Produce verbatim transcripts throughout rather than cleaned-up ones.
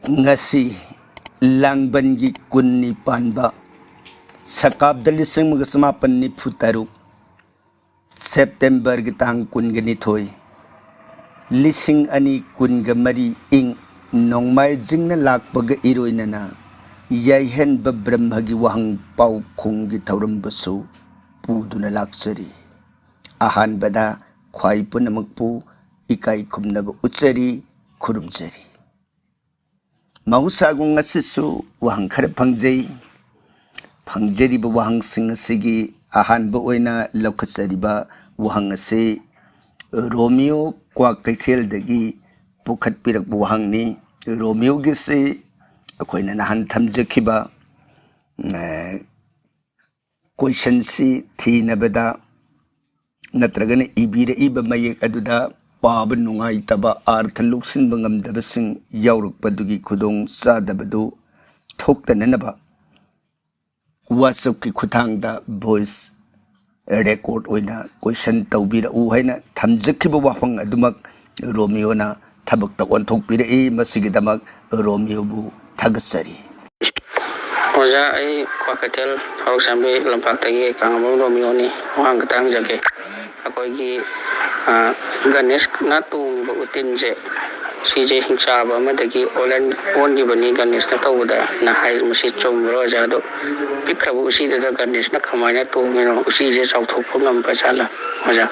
ꯉꯁꯤ ꯂꯥꯡꯕꯟꯒꯤ ꯀꯨꯟꯅꯤ ꯄꯥꯟꯕ, ꯁꯀꯥꯞꯗ ꯂꯤꯁꯤꯡ ꯑꯃꯒ ꯆꯃꯥꯄꯟ ꯅꯤꯐꯨ ꯇꯔꯨꯛ, ꯁꯦꯞꯇꯦꯝꯕꯔꯒꯤ ꯇꯥꯡ ꯀꯨꯟꯒ ꯅꯤꯊꯣꯏ, ꯂꯤꯁꯤꯡ ꯑꯅꯤ ꯀꯨꯟꯒ ꯃꯔꯤ ꯏꯪ ꯅꯣꯡꯃꯥꯏꯖꯤꯡꯅ ꯂꯥꯛꯄꯒ ꯏꯔꯣꯏꯅꯅ ꯌꯥꯏꯍꯟꯕ ꯕ꯭ꯔꯍꯃꯒꯤ ꯋꯥꯍꯪ ꯄꯥꯎꯈꯨꯝꯒꯤ ꯊꯧꯔꯝꯕꯨꯁꯨ ꯄꯨꯗꯨꯅ ꯂꯥꯛꯆꯔꯤ꯫ ꯑꯍꯥꯟꯕꯗ ꯈ꯭ꯋꯥꯏ ꯄꯨꯝꯅꯃꯛꯄꯨ ꯏꯀꯥꯏ ꯈꯨꯝꯅꯕ ꯎꯠꯆꯔꯤ, ꯈꯨꯔꯨꯝꯖꯔꯤ꯫ ꯃꯍꯧꯁꯥꯒꯨꯝ ꯉꯁꯤꯁꯨ ꯋꯥꯍꯪ ꯈꯔ ꯐꯪꯖꯩ꯫ ꯐꯪꯖꯔꯤꯕ ꯋꯥꯍꯪꯁꯤꯡ ꯑꯁꯤꯒꯤ ꯑꯍꯥꯟꯕ ꯑꯣꯏꯅ ꯂꯧꯈꯠꯆꯔꯤꯕ ꯋꯥꯍꯪ ꯑꯁꯤ ꯔꯣꯃꯤꯌꯣ ꯀ꯭ꯋꯥꯀꯩꯊꯦꯜꯗꯒꯤ ꯄꯨꯈꯠꯄꯤꯔꯛꯄ ꯋꯥꯍꯪꯅꯤ꯫ ꯔꯣꯃꯤꯌꯣꯒꯤꯁꯤ ꯑꯩꯈꯣꯏꯅ ꯅꯍꯥꯟ ꯊꯝꯖꯈꯤꯕ, ꯑ, ꯀꯣꯏꯁꯟꯁꯤ ꯊꯤꯅꯕꯗ ꯅꯠꯇ꯭ꯔꯒꯅ ꯏꯕꯤꯔꯛꯏꯕ ꯃꯌꯦꯛ ꯑꯗꯨꯗ ꯄꯥꯕ ꯅꯨꯡꯉꯥꯏꯇꯕ, ꯑꯥꯔꯊ ꯂꯧꯁꯤꯟꯕ ꯉꯝꯗꯕꯁꯤꯡ ꯌꯥꯎꯔꯛꯄꯗꯨꯒꯤ ꯈꯨꯗꯣꯡ ꯆꯥꯗꯕꯗꯨ ꯊꯣꯛꯇꯅꯅꯕ WhatsApp-ꯀꯤ ꯈꯨꯠꯊꯥꯡꯗ voice record ꯑꯣꯏꯅ ꯀꯣꯏꯁꯟ ꯇꯧꯕꯤꯔꯛꯎ ꯍꯥꯏꯅ ꯊꯝꯖꯈꯤꯕ ꯋꯥꯐꯝ ꯑꯗꯨꯃꯛ ꯔꯣꯃꯤꯌꯣꯅ ꯊꯕꯛꯇ ꯑꯣꯟꯊꯣꯛꯄꯤꯔꯛꯏ꯫ ꯃꯁꯤꯒꯤꯗꯃꯛ ꯔꯣꯃꯤꯌꯣꯕꯨ ꯊꯥꯒꯠꯆꯔꯤ꯫ ꯑꯣꯖꯥ, ꯑꯩ ꯀ꯭ꯋꯥꯀꯩꯊꯦꯜ ꯍꯧꯔꯛꯆꯥꯟꯕꯤ ꯂꯝꯄꯥꯛꯇꯒꯤ ꯀꯥꯡꯉꯕꯝ ꯔꯣꯃꯤꯌꯣꯅꯤ꯫ ꯋꯥꯍꯪ ꯈꯇꯪ ꯍꯪꯖꯒꯦ꯫ ꯑꯩꯈꯣꯏꯒꯤ, ꯑ, ꯒꯅꯦꯁꯅ ꯇꯣꯡꯉꯤꯕ ꯎꯇꯤꯟꯁꯦ, ꯁꯤꯁꯦ ꯍꯤꯡꯆꯥꯕ ꯑꯃꯗꯒꯤ ꯑꯣꯜꯍꯟ-, ꯑꯣꯟꯈꯤꯕꯅꯤ ꯒꯅꯦꯁꯅ ꯇꯧꯕꯗꯅ ꯍꯥꯏ꯫ ꯃꯁꯤ ꯆꯨꯝꯕ꯭ꯔꯣ ꯑꯣꯖꯥ? ꯑꯗꯣ ꯄꯤꯛꯈ꯭ꯔꯕ ꯎꯆꯤꯗꯨꯗ ꯒꯅꯦꯁꯅ ꯀꯃꯥꯏꯅ ꯇꯣꯡꯉꯤꯅꯣ? ꯎꯆꯤꯁꯦ ꯆꯥꯎꯊꯣꯛꯄ ꯉꯝꯕ ꯖꯥꯠꯂ ꯑꯣꯖꯥ?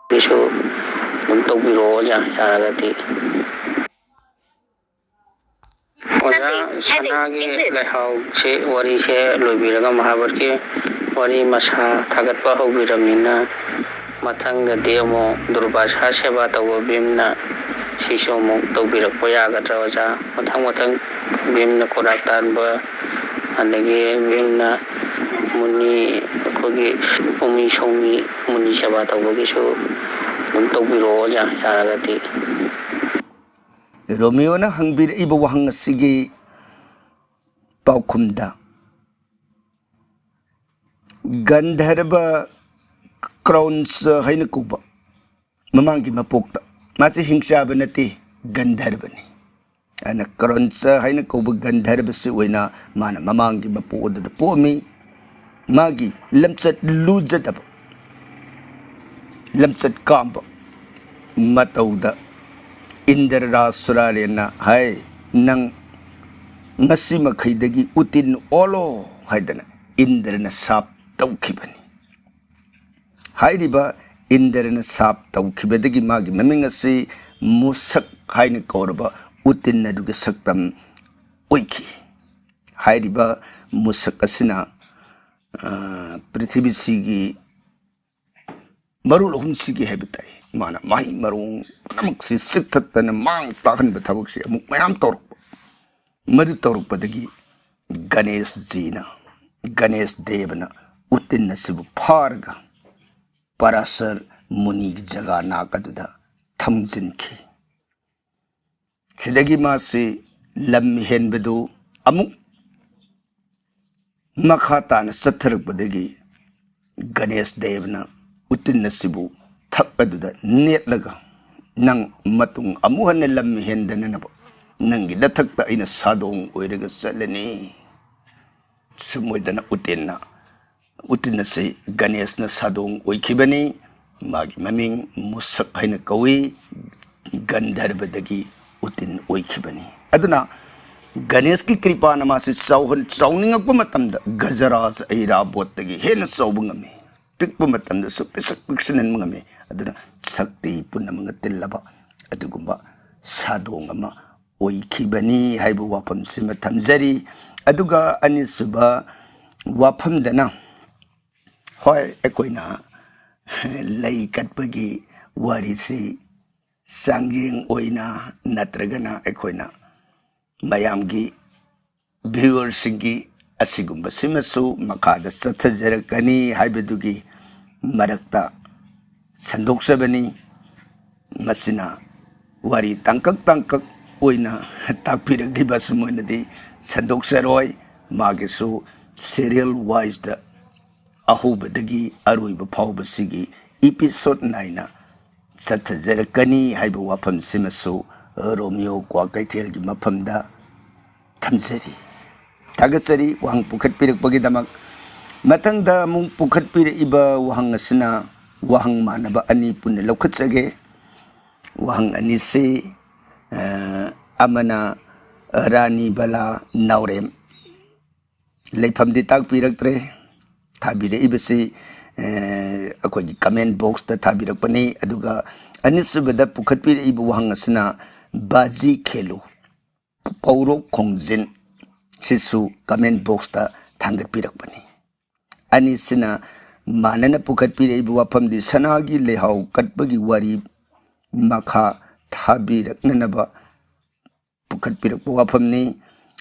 ꯁꯤꯁꯨ ꯑꯗꯨꯝ ꯇꯧꯕꯤꯔꯛꯑꯣ ꯑꯣꯖꯥ, ꯌꯥꯔꯒꯗꯤ꯫ ꯑꯣꯖꯥ, ꯁꯅꯥꯒꯤ ꯂꯩꯍꯥꯎꯁꯦ ꯋꯥꯔꯤꯁꯦ ꯂꯣꯏꯕꯤꯔꯒ ꯃꯍꯥꯚꯥꯔꯠꯀꯤ ꯋꯥꯔꯤ ꯃꯁꯥ ꯊꯥꯒꯠꯄ ꯍꯧꯕꯤꯔꯕꯅꯤꯅ, ꯃꯊꯪꯗꯗꯤ ꯑꯃꯨꯛ ꯗꯨꯔꯕꯥꯁꯥ ꯁꯦꯕꯥ ꯇꯧꯕ ꯚꯤꯝꯅ ꯁꯤꯁꯨ ꯑꯃꯨꯛ ꯇꯧꯕꯤꯔꯛꯄ ꯌꯥꯒꯗ꯭ꯔꯥ ꯑꯣꯖꯥ? ꯃꯊꯪ ꯃꯊꯪ ꯚꯤꯝꯅ ꯀꯣꯔꯥꯛ ꯇꯥꯟꯕ, ꯑꯗꯒꯤ ꯚꯤꯝꯅ ꯃꯨꯅꯤ, ꯑꯩꯈꯣꯏꯒꯤ ꯎꯃꯤ ꯁꯣꯃꯤ ꯃꯨꯅꯤ ꯁꯦꯕꯥ ꯇꯧꯕꯒꯤꯁꯨ ꯑꯗꯨꯝ ꯇꯧꯕꯤꯔꯛꯑꯣ ꯑꯣꯖꯥ, ꯌꯥꯔꯒꯗꯤ꯫ ꯔꯣꯃꯤꯌꯣꯅ ꯍꯪꯕꯤꯔꯛꯏꯕ ꯋꯥꯍꯪ ꯑꯁꯤꯒꯤ ꯄꯥꯎꯈꯨꯝꯗ, ꯒꯟꯙꯔꯕ ꯀ꯭ꯔꯧꯟꯁ ꯍꯥꯏꯅ ꯀꯧꯕ ꯃꯃꯥꯡꯒꯤ ꯃꯄꯣꯛꯇ, ꯃꯥꯁꯤ ꯍꯤꯡꯆꯥꯕ ꯅꯠꯇꯦ, ꯒꯟꯙꯔꯕꯅꯤ꯫ ꯑꯗꯨꯅ ꯀ꯭ꯔꯟꯆ ꯍꯥꯏꯅ ꯀꯧꯕ ꯒꯟꯙꯔꯕꯁꯤ ꯑꯣꯏꯅ ꯃꯥꯅ ꯃꯃꯥꯡꯒꯤ ꯃꯄꯣꯛ ꯑꯗꯨꯗ ꯄꯣꯛꯑꯝꯃꯤ꯫ ꯃꯥꯒꯤ ꯂꯝꯆꯠ ꯂꯨꯖꯗꯕ, ꯂꯝꯆꯠ ꯀꯥꯝꯕ ꯃꯇꯧꯗ ꯏꯟꯗ꯭ꯔ ꯔꯥꯖ ꯁꯨꯔꯥꯔꯦꯟꯅ ꯍꯥꯏ, "ꯅꯪ ꯉꯁꯤ ꯃꯈꯩꯗꯒꯤ ꯎꯇꯤꯟ ꯑꯣꯜꯂꯣ" ꯍꯥꯏꯗꯅ ꯏꯟꯗ꯭ꯔꯅ ꯁꯥꯞ ꯇꯧꯈꯤꯕꯅꯤ꯫ ꯍꯥꯏꯔꯤꯕ ꯏꯟꯗ꯭ꯔꯅ ꯁꯥꯞ ꯇꯧꯈꯤꯕꯗꯒꯤ ꯃꯥꯒꯤ ꯃꯃꯤꯡ ꯑꯁꯤ ꯃꯨꯁꯛ ꯍꯥꯏꯅ ꯀꯧꯔꯕ ꯎꯇꯤꯟ ꯑꯗꯨꯒꯤ ꯁꯛꯇꯝ ꯑꯣꯏꯈꯤ꯫ ꯍꯥꯏꯔꯤꯕ ꯃꯨꯁꯛ ꯑꯁꯤꯅ, ꯑ, ꯄ꯭ꯔꯤꯊꯤꯕꯤꯁꯤꯒꯤ ꯃꯔꯣꯜ ꯑꯍꯨꯝꯁꯤꯒꯤ ꯍꯥꯏꯕ ꯇꯥꯏ, ꯃꯥꯅ ꯃꯍꯩ ꯃꯔꯣꯡ ꯄꯨꯝꯅꯃꯛꯁꯤ ꯆꯤꯛꯊꯠꯇꯅ ꯃꯥꯡ ꯇꯥꯛꯍꯟꯕ ꯊꯕꯛꯁꯤ ꯑꯃꯨꯛ ꯃꯌꯥꯝ ꯇꯧꯔꯛꯄ꯫ ꯃꯗꯨ ꯇꯧꯔꯛꯄꯗꯒꯤ ꯒꯅꯦꯁꯖꯤꯅ, ꯒꯅꯦꯁ ꯗꯦꯕꯅ ꯎꯇꯤꯟ ꯑꯁꯤꯕꯨ ꯐꯥꯔꯒ ꯄꯔꯥꯁꯔ ꯃꯨꯅꯤꯒꯤ ꯖꯒꯥ ꯅꯥꯛ ꯑꯗꯨꯗ ꯊꯝꯖꯤꯟꯈꯤ꯫ ꯁꯤꯗꯒꯤ ꯃꯥꯁꯤ ꯂꯝ ꯍꯦꯟꯕꯗꯨ ꯑꯃꯨꯛ ꯃꯈꯥ ꯇꯥꯅ ꯆꯠꯊꯔꯛꯄꯗꯒꯤ ꯒꯅꯦꯁ ꯗꯦꯕꯅ ꯎꯇꯤꯟ ꯑꯁꯤꯕꯨ ꯊꯛ ꯑꯗꯨꯗ ꯅꯦꯠꯂꯒ, "ꯅꯪ ꯃꯇꯨꯡ ꯑꯃꯨꯛ ꯍꯟꯅ ꯂꯝ ꯍꯦꯟꯗꯅꯅꯕ ꯅꯪꯒꯤ ꯅꯊꯛꯇ ꯑꯩꯅ ꯁꯥꯗꯣꯡ ꯑꯣꯏꯔꯒ ꯆꯠꯂꯅꯤ"꯫ ꯁꯨꯝ ꯑꯣꯏꯗꯅ ꯎꯇꯤꯟꯅ, ꯎꯇꯤꯟ ꯑꯁꯤ ꯒꯅꯦꯁꯅ ꯁꯥꯗꯣꯡ ꯑꯣꯏꯈꯤꯕꯅꯤ꯫ ꯃꯥꯒꯤ ꯃꯃꯤꯡ ꯃꯨꯁꯛ ꯍꯥꯏꯅ ꯀꯧꯏ꯫ ꯒꯟꯙꯔꯕꯗꯒꯤ ꯎꯇꯤꯟ ꯑꯣꯏꯈꯤꯕꯅꯤ꯫ ꯑꯗꯨꯅ ꯒꯅꯦꯁꯀꯤ ꯀ꯭ꯔꯤꯄꯥꯅ ꯃꯥꯁꯤ ꯆꯥꯎꯍꯟ-, ꯆꯥꯎꯅꯤꯡꯉꯛꯄ ꯃꯇꯝꯗ ꯒꯖꯔꯥꯖ ꯑꯩꯔꯥꯕꯣꯠꯇꯒꯤ ꯍꯦꯟꯅ ꯆꯥꯎꯕ ꯉꯝꯃꯤ꯫ ꯄꯤꯛꯄ ꯃꯇꯝꯗꯁꯨ ꯄꯤꯁꯛ ꯄꯤꯛꯁꯤꯟꯍꯟꯕ ꯉꯝꯃꯤ꯫ ꯑꯗꯨꯅ ꯁꯛꯇꯤ ꯄꯨꯝꯅꯃꯛꯅ ꯇꯤꯜꯂꯕ ꯑꯗꯨꯒꯨꯝꯕ ꯁꯥꯗꯣꯡ ꯑꯃ ꯑꯣꯏꯈꯤꯕꯅꯤ ꯍꯥꯏꯕ ꯋꯥꯐꯝꯁꯤꯃ ꯊꯝꯖꯔꯤ꯫ ꯑꯗꯨꯒ ꯑꯅꯤꯁꯨꯕ ꯋꯥꯐꯝꯗꯅ, ꯍꯣꯏ, ꯑꯩꯈꯣꯏꯅ ꯂꯩ ꯀꯠꯄꯒꯤ ꯋꯥꯔꯤꯁꯤ ꯆꯥꯡꯌꯦꯡ ꯑꯣꯏꯅ ꯅꯠꯇ꯭ꯔꯒꯅ ꯑꯩꯈꯣꯏꯅ ꯃꯌꯥꯝꯒꯤ, ꯚ꯭ꯌꯨꯋꯔꯁꯤꯡꯒꯤ ꯑꯁꯤꯒꯨꯝꯕꯁꯤꯃꯁꯨ ꯃꯈꯥꯗ ꯆꯠꯊꯖꯔꯛꯀꯅꯤ ꯍꯥꯏꯕꯗꯨꯒꯤ ꯃꯔꯛꯇ ꯁꯟꯗꯣꯛꯆꯕꯅꯤ꯫ ꯃꯁꯤꯅ ꯋꯥꯔꯤ ꯇꯥꯡꯀꯛ ꯇꯥꯡꯀꯛ ꯑꯣꯏꯅ ꯇꯥꯛꯄꯤꯔꯛꯂꯤꯕ ꯑꯁꯨꯝ ꯑꯣꯏꯅꯗꯤ ꯁꯟꯗꯣꯛꯆꯔꯣꯏ꯫ ꯃꯥꯒꯤꯁꯨ serial wiseꯇ ꯑꯍꯧꯕꯗꯒꯤ ꯑꯔꯣꯏꯕ ꯐꯥꯎꯕꯁꯤꯒꯤ episode ꯅꯥꯏꯅ ꯆꯠꯊꯖꯔꯛꯀꯅꯤ ꯍꯥꯏꯕ ꯋꯥꯐꯝꯁꯤꯃꯁꯨ ꯔꯣꯃꯤꯌꯣ ꯀ꯭ꯋꯥꯀꯩꯊꯦꯜꯒꯤ ꯃꯐꯝꯗ ꯊꯝꯖꯔꯤ꯫ ꯊꯥꯒꯠꯆꯔꯤ ꯋꯥꯍꯪ ꯄꯨꯈꯠꯄꯤꯔꯛꯄꯒꯤꯗꯃꯛ꯫ ꯃꯊꯪꯗ ꯑꯃꯨꯛ ꯄꯨꯈꯠꯄꯤꯔꯛꯏꯕ ꯋꯥꯍꯪ ꯑꯁꯤꯅ ꯋꯥꯍꯪ ꯃꯥꯟꯅꯕ ꯑꯅꯤ ꯄꯨꯟꯅ ꯂꯧꯈꯠꯆꯒꯦ꯫ ꯋꯥꯍꯪ ꯑꯅꯤꯁꯤ, ꯑ, ꯑꯃꯅ ꯔꯥꯅꯤ ꯕꯂꯥ ꯅꯥꯎꯔꯦꯝ, ꯂꯩꯐꯝꯗꯤ ꯇꯥꯛꯄꯤꯔꯛꯇ꯭ꯔꯦ꯫ ꯊꯥꯕꯤꯔꯛꯏꯕꯁꯤ, ꯑ, ꯑꯩꯈꯣꯏꯒꯤ comment boxꯇ ꯊꯥꯕꯤꯔꯛꯄꯅꯤ꯫ ꯑꯗꯨꯒ ꯑꯅꯤꯁꯨꯕꯗ ꯄꯨꯈꯠꯄꯤꯔꯛꯏꯕ ꯋꯥꯍꯪ ꯑꯁꯤꯅ ꯕꯥꯖꯤ ꯈꯦꯂꯨ, ꯄꯧꯔꯣꯛ ꯈꯣꯡꯖꯤꯟ, ꯁꯤꯁꯨ comment boxꯇ ꯊꯥꯡꯒꯠꯄꯤꯔꯛꯄꯅꯤ꯫ ꯑꯅꯤꯁꯤꯅ ꯃꯥꯟꯅꯅ ꯄꯨꯈꯠꯄꯤꯔꯛꯏꯕ ꯋꯥꯐꯝꯗꯤ ꯁꯅꯥꯒꯤ ꯂꯩꯍꯥꯎ ꯀꯠꯄꯒꯤ ꯋꯥꯔꯤ ꯃꯈꯥ ꯊꯥꯕꯤꯔꯛꯅꯅꯕ ꯄꯨꯈꯠꯄꯤꯔꯛꯄ ꯋꯥꯐꯝꯅꯤ꯫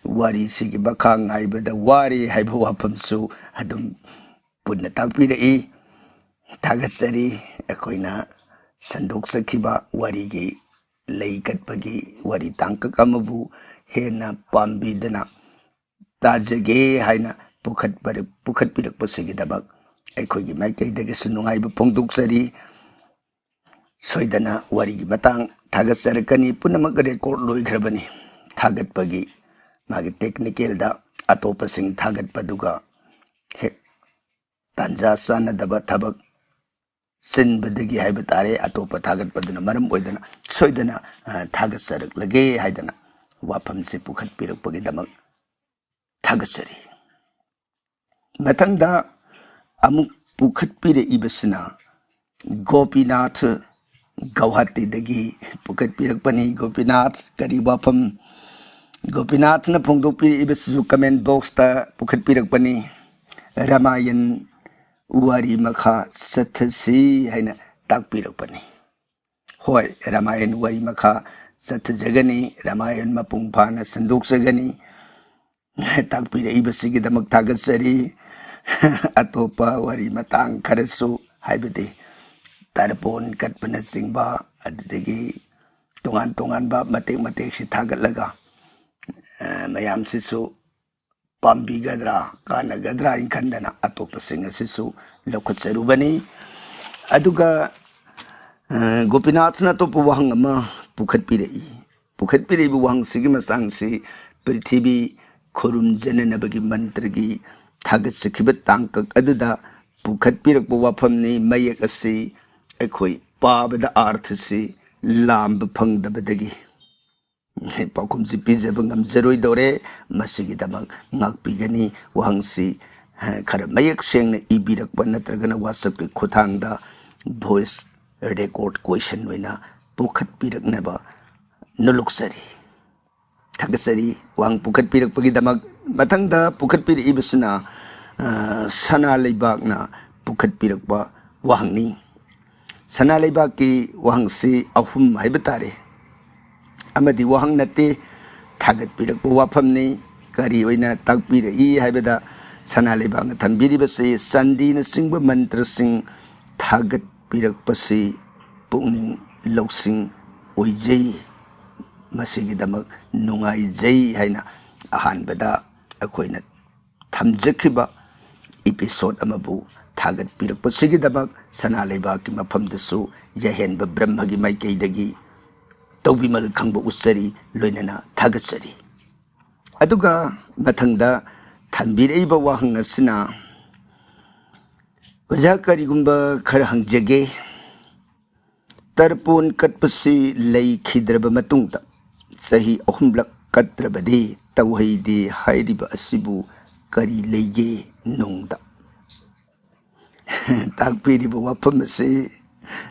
ꯋꯥꯔꯤꯁꯤꯒꯤ ꯃꯈꯥ ꯉꯥꯏꯕꯗ ꯋꯥꯔꯦ ꯍꯥꯏꯕ ꯋꯥꯐꯝꯁꯨ ꯑꯗꯨꯝ ꯄꯨꯟꯅ ꯇꯥꯛꯄꯤꯔꯛꯏ꯫ ꯊꯥꯒꯠꯆꯔꯤ꯫ ꯑꯩꯈꯣꯏꯅ ꯁꯟꯗꯣꯛꯆꯈꯤꯕ ꯋꯥꯔꯤꯒꯤ ꯂꯩ ꯀꯠꯄꯒꯤ ꯋꯥꯔꯤ ꯇꯥꯡꯀꯛ ꯑꯃꯕꯨ ꯍꯦꯟꯅ ꯄꯥꯝꯕꯤꯗꯅ ꯇꯥꯖꯒꯦ ꯍꯥꯏꯅ ꯄꯨꯈꯠꯄꯔ-, ꯄꯨꯈꯠꯄꯤꯔꯛꯄꯁꯤꯒꯤꯗꯃꯛ ꯑꯩꯈꯣꯏꯒꯤ ꯃꯥꯏꯀꯩꯗꯒꯤꯁꯨ ꯅꯨꯡꯉꯥꯏꯕ ꯐꯣꯡꯗꯣꯛꯆꯔꯤ꯫ ꯁꯣꯏꯗꯅ ꯋꯥꯔꯤꯒꯤ ꯃꯇꯥꯡ ꯊꯥꯒꯠꯆꯔꯛꯀꯅꯤ꯫ ꯄꯨꯝꯅꯃꯛ record ꯂꯣꯏꯈ꯭ꯔꯕꯅꯤ꯫ ꯊꯥꯒꯠꯄꯒꯤ ꯃꯥꯒꯤ technicalꯗ ꯑꯇꯣꯞꯄꯁꯤꯡ ꯊꯥꯒꯠꯄꯗꯨꯒ ꯍꯦꯛ ꯇꯥꯟꯖꯥ ꯆꯥꯟꯅꯗꯕ, ꯊꯕꯛ ꯆꯤꯟꯕꯗꯒꯤ ꯍꯥꯏꯕ ꯇꯥꯔꯦ, ꯑꯇꯣꯞꯄ ꯊꯥꯒꯠꯄꯗꯨꯅ ꯃꯔꯝ ꯑꯣꯏꯗꯅ ꯁꯣꯏꯗꯅ, ꯑ, ꯊꯥꯒꯠꯆꯔꯛꯂꯒꯦ ꯍꯥꯏꯗꯅ ꯋꯥꯐꯝꯁꯤ ꯄꯨꯈꯠꯄꯤꯔꯛꯄꯒꯤꯗꯃꯛ ꯊꯥꯒꯠꯆꯔꯤ꯫ ꯃꯊꯪꯗ ꯑꯃꯨꯛ ꯄꯨꯈꯠꯄꯤꯔꯛꯏꯕꯁꯤꯅ ꯒꯣꯄꯤꯅꯥꯊ, ꯒꯧꯍꯥꯇꯤꯗꯒꯤ ꯄꯨꯈꯠꯄꯤꯔꯛꯄꯅꯤ꯫ ꯒꯣꯄꯤꯅꯥꯊ, ꯀꯔꯤ ꯋꯥꯐꯝ? ꯒꯣꯄꯤꯅꯥꯊꯅ ꯐꯣꯡꯗꯣꯛꯄꯤꯔꯛꯏꯕꯁꯤꯁꯨ comment boxꯇ ꯄꯨꯈꯠꯄꯤꯔꯛꯄꯅꯤ꯫ ꯔꯥꯃꯥꯌꯟ ꯋꯥꯔꯤ ꯃꯈꯥ ꯆꯠꯊꯁꯤ ꯍꯥꯏꯅ ꯇꯥꯛꯄꯤꯔꯛꯄꯅꯤ꯫ ꯍꯣꯏ, ꯔꯥꯃꯥꯌꯟ ꯋꯥꯔꯤ ꯃꯈꯥ ꯆꯠꯊꯖꯒꯅꯤ, ꯔꯥꯃꯥꯌꯟ ꯃꯄꯨꯡ ꯐꯥꯅ ꯁꯟꯗꯣꯛꯆꯒꯅꯤ꯫ ꯇꯥꯛꯄꯤꯔꯛꯏꯕꯁꯤꯒꯤꯗꯃꯛ ꯊꯥꯒꯠꯆꯔꯤ꯫ ꯑꯇꯣꯞꯄ ꯋꯥꯔꯤ ꯃꯇꯥꯡ ꯈꯔꯁꯨ, ꯍꯥꯏꯕꯗꯤ ꯇꯔꯄꯣꯟ ꯀꯠꯄꯅꯆꯤꯡꯕ, ꯑꯗꯨꯗꯒꯤ ꯇꯣꯉꯥꯟ ꯇꯣꯉꯥꯟꯕ ꯃꯇꯦꯛ ꯃꯇꯦꯛꯁꯤ ꯊꯥꯒꯠꯂꯒ, ꯑ, ꯃꯌꯥꯝꯁꯤꯁꯨ ꯄꯥꯝꯕꯤꯒꯗ꯭ꯔꯥ, ꯀꯥꯟꯅꯒꯗ꯭ꯔꯥ ꯍꯥꯏꯅ ꯈꯟꯗꯅ ꯑꯇꯣꯞꯄꯁꯤꯡ ꯑꯁꯤꯁꯨ ꯂꯧꯈꯠꯆꯔꯨꯕꯅꯤ꯫ ꯑꯗꯨꯒ, ꯑ, ꯒꯣꯄꯤꯅꯥꯊꯅ ꯑꯇꯣꯞꯄ ꯋꯥꯍꯪ ꯑꯃ ꯄꯨꯈꯠꯄꯤꯔꯛꯏ꯫ ꯄꯨꯈꯠꯄꯤꯔꯛꯏꯕ ꯋꯥꯍꯪꯁꯤꯒꯤ ꯃꯇꯥꯡꯁꯤ ꯄ꯭ꯔꯤꯊꯤꯕꯤ ꯈꯨꯔꯨꯝꯖꯅꯅꯕꯒꯤ ꯃꯟꯇ꯭ꯔꯒꯤ ꯊꯥꯒꯠꯆꯈꯤꯕ ꯇꯥꯡꯀꯛ ꯑꯗꯨꯗ ꯄꯨꯈꯠꯄꯤꯔꯛꯄ ꯋꯥꯐꯝꯅꯤ꯫ ꯃꯌꯦꯛ ꯑꯁꯤ ꯑꯩꯈꯣꯏ ꯄꯥꯕꯗ ꯑꯥꯔꯊꯁꯤ ꯂꯥꯝꯕ ꯐꯪꯗꯕꯗꯒꯤ ꯄꯥꯎꯈꯨꯝꯁꯤ ꯄꯤꯖꯕ ꯉꯝꯖꯔꯣꯏꯗꯧꯔꯦ꯫ ꯃꯁꯤꯒꯤꯗꯃꯛ ꯉꯥꯛꯄꯤꯒꯅꯤ꯫ ꯋꯥꯍꯪꯁꯤ, ꯑ, ꯈꯔ ꯃꯌꯦꯛ ꯁꯦꯡꯅ ꯏꯕꯤꯔꯛꯄ ꯅꯠꯇ꯭ꯔꯒꯅ WhatsApp-ꯀꯤ ꯈꯨꯠꯊꯥꯡꯗ voice record question ꯑꯣꯏꯅ ꯄꯨꯈꯠꯄꯤꯔꯛꯅꯕ ꯅꯣꯂꯨꯛꯆꯔꯤ꯫ ꯊꯥꯒꯠꯆꯔꯤ ꯋꯥꯍꯪ ꯄꯨꯈꯠꯄꯤꯔꯛꯄꯒꯤꯗꯃꯛ꯫ ꯃꯊꯪꯗ ꯄꯨꯈꯠꯄꯤꯔꯛꯏꯕꯁꯤꯅ, ꯑ, ꯁꯅꯥ ꯂꯩꯕꯥꯛꯅ ꯄꯨꯈꯠꯄꯤꯔꯛꯄ ꯋꯥꯍꯪꯅꯤ꯫ ꯁꯅꯥ ꯂꯩꯕꯥꯛꯀꯤ ꯋꯥꯍꯪꯁꯤ ꯑꯍꯨꯝ ꯍꯥꯏꯕ ꯇꯥꯔꯦ꯫ ꯑꯃꯗꯤ ꯋꯥꯍꯪ ꯅꯠꯇꯦ, ꯊꯥꯒꯠꯄꯤꯔꯛꯄ ꯋꯥꯐꯝꯅꯤ꯫ ꯀꯔꯤ ꯑꯣꯏꯅ ꯇꯥꯛꯄꯤꯔꯛꯏ ꯍꯥꯏꯕꯗ, ꯁꯅꯥ ꯂꯩꯕꯥꯛꯅ ꯊꯝꯕꯤꯔꯤꯕꯁꯤ ꯆꯥꯟꯗꯤꯅꯆꯤꯡꯕ ꯃꯟꯇ꯭ꯔꯁꯤꯡ ꯊꯥꯒꯠꯄꯤꯔꯛꯄꯁꯤ ꯄꯨꯛꯅꯤꯡ ꯂꯧꯁꯤꯡ ꯑꯣꯏꯖꯩ꯫ ꯃꯁꯤꯒꯤꯗꯃꯛ ꯅꯨꯡꯉꯥꯏꯖꯩ ꯍꯥꯏꯅ ꯑꯍꯥꯟꯕꯗ ꯑꯩꯈꯣꯏꯅ ꯊꯝꯖꯈꯤꯕ episode ꯑꯃꯕꯨ ꯊꯥꯒꯠꯄꯤꯔꯛꯄꯁꯤꯒꯤꯗꯃꯛ ꯁꯅꯥ ꯂꯩꯕꯥꯛꯀꯤ ꯃꯐꯝꯗꯁꯨ ꯌꯥꯍꯦꯟꯕ ꯕ꯭ꯔꯍ꯭ꯃꯒꯤ ꯃꯥꯏꯀꯩꯗꯒꯤ ꯇꯧꯕꯤꯃꯜ ꯈꯪꯕ ꯎꯠꯆꯔꯤ, ꯂꯣꯏꯅꯅ ꯊꯥꯒꯠꯆꯔꯤ꯫ ꯑꯗꯨꯒ ꯃꯊꯪꯗ ꯊꯝꯕꯤꯔꯛꯏꯕ ꯋꯥꯍꯪ ꯑꯁꯤꯅ, ꯑꯣꯖꯥ, ꯀꯔꯤꯒꯨꯝꯕ ꯈꯔ ꯍꯪꯖꯒꯦ꯫ ꯇꯔꯄꯣꯟ ꯀꯠꯄꯁꯤ ꯂꯩꯈꯤꯗ꯭ꯔꯕ ꯃꯇꯨꯡꯗ ꯆꯍꯤ ꯑꯍꯨꯝꯂꯛ ꯀꯠꯇ꯭ꯔꯕꯗꯤ ꯇꯧꯍꯩꯗꯦ ꯍꯥꯏꯔꯤꯕ ꯑꯁꯤꯕꯨ ꯀꯔꯤ ꯂꯩꯒꯦ ꯅꯨꯡꯗ? ꯇꯥꯛꯄꯤꯔꯤꯕ ꯋꯥꯐꯝ ꯑꯁꯤ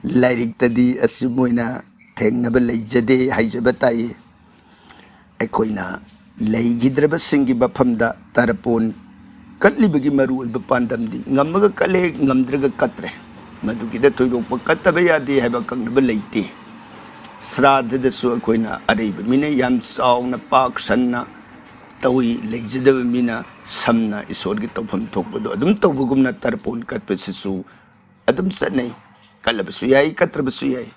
ꯂꯥꯏꯔꯤꯛꯇꯗꯤ ꯑꯁꯨꯝ ꯑꯣꯏꯅ ꯊꯦꯡꯅꯕ ꯂꯩꯖꯗꯦ ꯍꯥꯏꯖꯕ ꯇꯥꯏ꯫ ꯑꯩꯈꯣꯏꯅ ꯂꯩꯈꯤꯗ꯭ꯔꯕꯁꯤꯡꯒꯤ ꯃꯐꯝꯗ ꯇꯔꯄꯣꯟ ꯀꯠꯂꯤꯕꯒꯤ ꯃꯔꯨꯑꯣꯏꯕ ꯄꯥꯟꯗꯝꯗꯤ ꯉꯝꯃꯒ ꯀꯠꯂꯦ, ꯉꯝꯗ꯭ꯔꯒ ꯀꯠꯇ꯭ꯔꯦ꯫ ꯃꯗꯨꯒꯤꯗ ꯊꯣꯏꯗꯣꯛꯄ ꯀꯠꯇꯕ ꯌꯥꯗꯦ ꯍꯥꯏꯕ ꯑꯀꯛꯅꯕ ꯂꯩꯇꯦ꯫ ꯁ꯭ꯔꯥꯗꯗꯁꯨ ꯑꯩꯈꯣꯏꯅ ꯑꯔꯩꯕ ꯃꯤꯅ ꯌꯥꯝ ꯆꯥꯎꯅ ꯄꯥꯛ ꯁꯟꯅ ꯇꯧꯏ, ꯂꯩꯖꯗꯕ ꯃꯤꯅ ꯁꯝꯅ ꯏꯁꯣꯔꯒꯤ ꯇꯧꯐꯝ ꯊꯣꯛꯄꯗꯣ ꯑꯗꯨꯝ ꯇꯧꯕꯒꯨꯝꯅ ꯇꯔꯄꯣꯟ ꯀꯠꯄꯁꯤꯁꯨ ꯑꯗꯨꯝ ꯆꯠꯅꯩ꯫ ꯀꯠꯂꯕꯁꯨ ꯌꯥꯏ, ꯀꯠꯇ꯭ꯔꯕꯁꯨ ꯌꯥꯏ꯫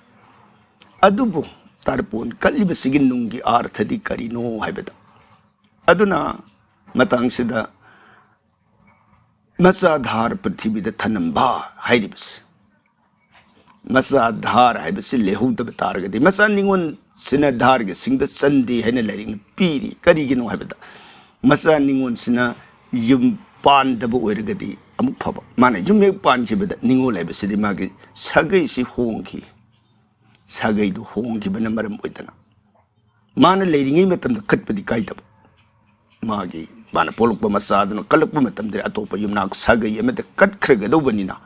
ꯑꯗꯨꯕꯨ ꯇꯔꯄꯣꯟ ꯀꯠꯂꯤꯕꯁꯤꯒꯤ ꯅꯨꯡꯒꯤ ꯑꯥꯔꯊꯗꯤ ꯀꯔꯤꯅꯣ ꯍꯥꯏꯕꯗ, ꯑꯗꯨꯅ ꯃꯇꯥꯡꯁꯤꯗ ꯃꯆꯥ ꯙꯥꯔ ꯄ꯭ꯔꯤꯊꯤꯕꯤꯗ ꯊꯅꯝꯕ ꯍꯥꯏꯔꯤꯕꯁꯤ, ꯃꯆꯥ ꯙꯥꯔ ꯍꯥꯏꯕꯁꯤ ꯂꯩꯍꯧꯗꯕ ꯇꯥꯔꯒꯗꯤ, ꯃꯆꯥ ꯅꯤꯉꯣꯜ ꯁꯤꯅ ꯙꯥꯔꯒꯤ ꯁꯤꯡꯗ ꯆꯟꯗꯦ ꯍꯥꯏꯅ ꯂꯥꯏꯔꯤꯛꯅ ꯄꯤꯔꯤ꯫ ꯀꯔꯤꯒꯤꯅꯣ ꯍꯥꯏꯕꯗ, ꯃꯆꯥ ꯅꯤꯉꯣꯜꯁꯤꯅ ꯌꯨꯝ ꯄꯥꯟꯗꯕ ꯑꯣꯏꯔꯒꯗꯤ ꯑꯃꯨꯛ ꯐꯕ, ꯃꯥꯅ ꯌꯨꯝ ꯍꯦꯛ ꯄꯥꯟꯈꯤꯕꯗ ꯅꯤꯉꯣꯜ ꯍꯥꯏꯕꯁꯤꯗꯤ ꯃꯥꯒꯤ ꯁꯥꯒꯩꯁꯤ ꯍꯣꯡꯈꯤ꯫ ꯁꯥꯒꯩꯗꯨ ꯍꯣꯡꯈꯤꯕꯅ ꯃꯔꯝ ꯑꯣꯏꯗꯅ ꯃꯥꯅ ꯂꯩꯔꯤꯉꯩ ꯃꯇꯝꯗ ꯀꯠꯄꯗꯤ ꯀꯥꯏꯗꯕ, ꯃꯥꯒꯤ, ꯃꯥꯅ ꯄꯣꯛꯂꯛꯄ ꯃꯆꯥꯗꯨꯅ ꯀꯜꯂꯛꯄ ꯃꯇꯝꯗ ꯑꯇꯣꯞꯄ ꯌꯨꯝꯅꯥꯛ ꯁꯥꯒꯩ ꯑꯃꯗ ꯀꯠꯈ꯭ꯔꯒꯗꯧꯕꯅꯤꯅ,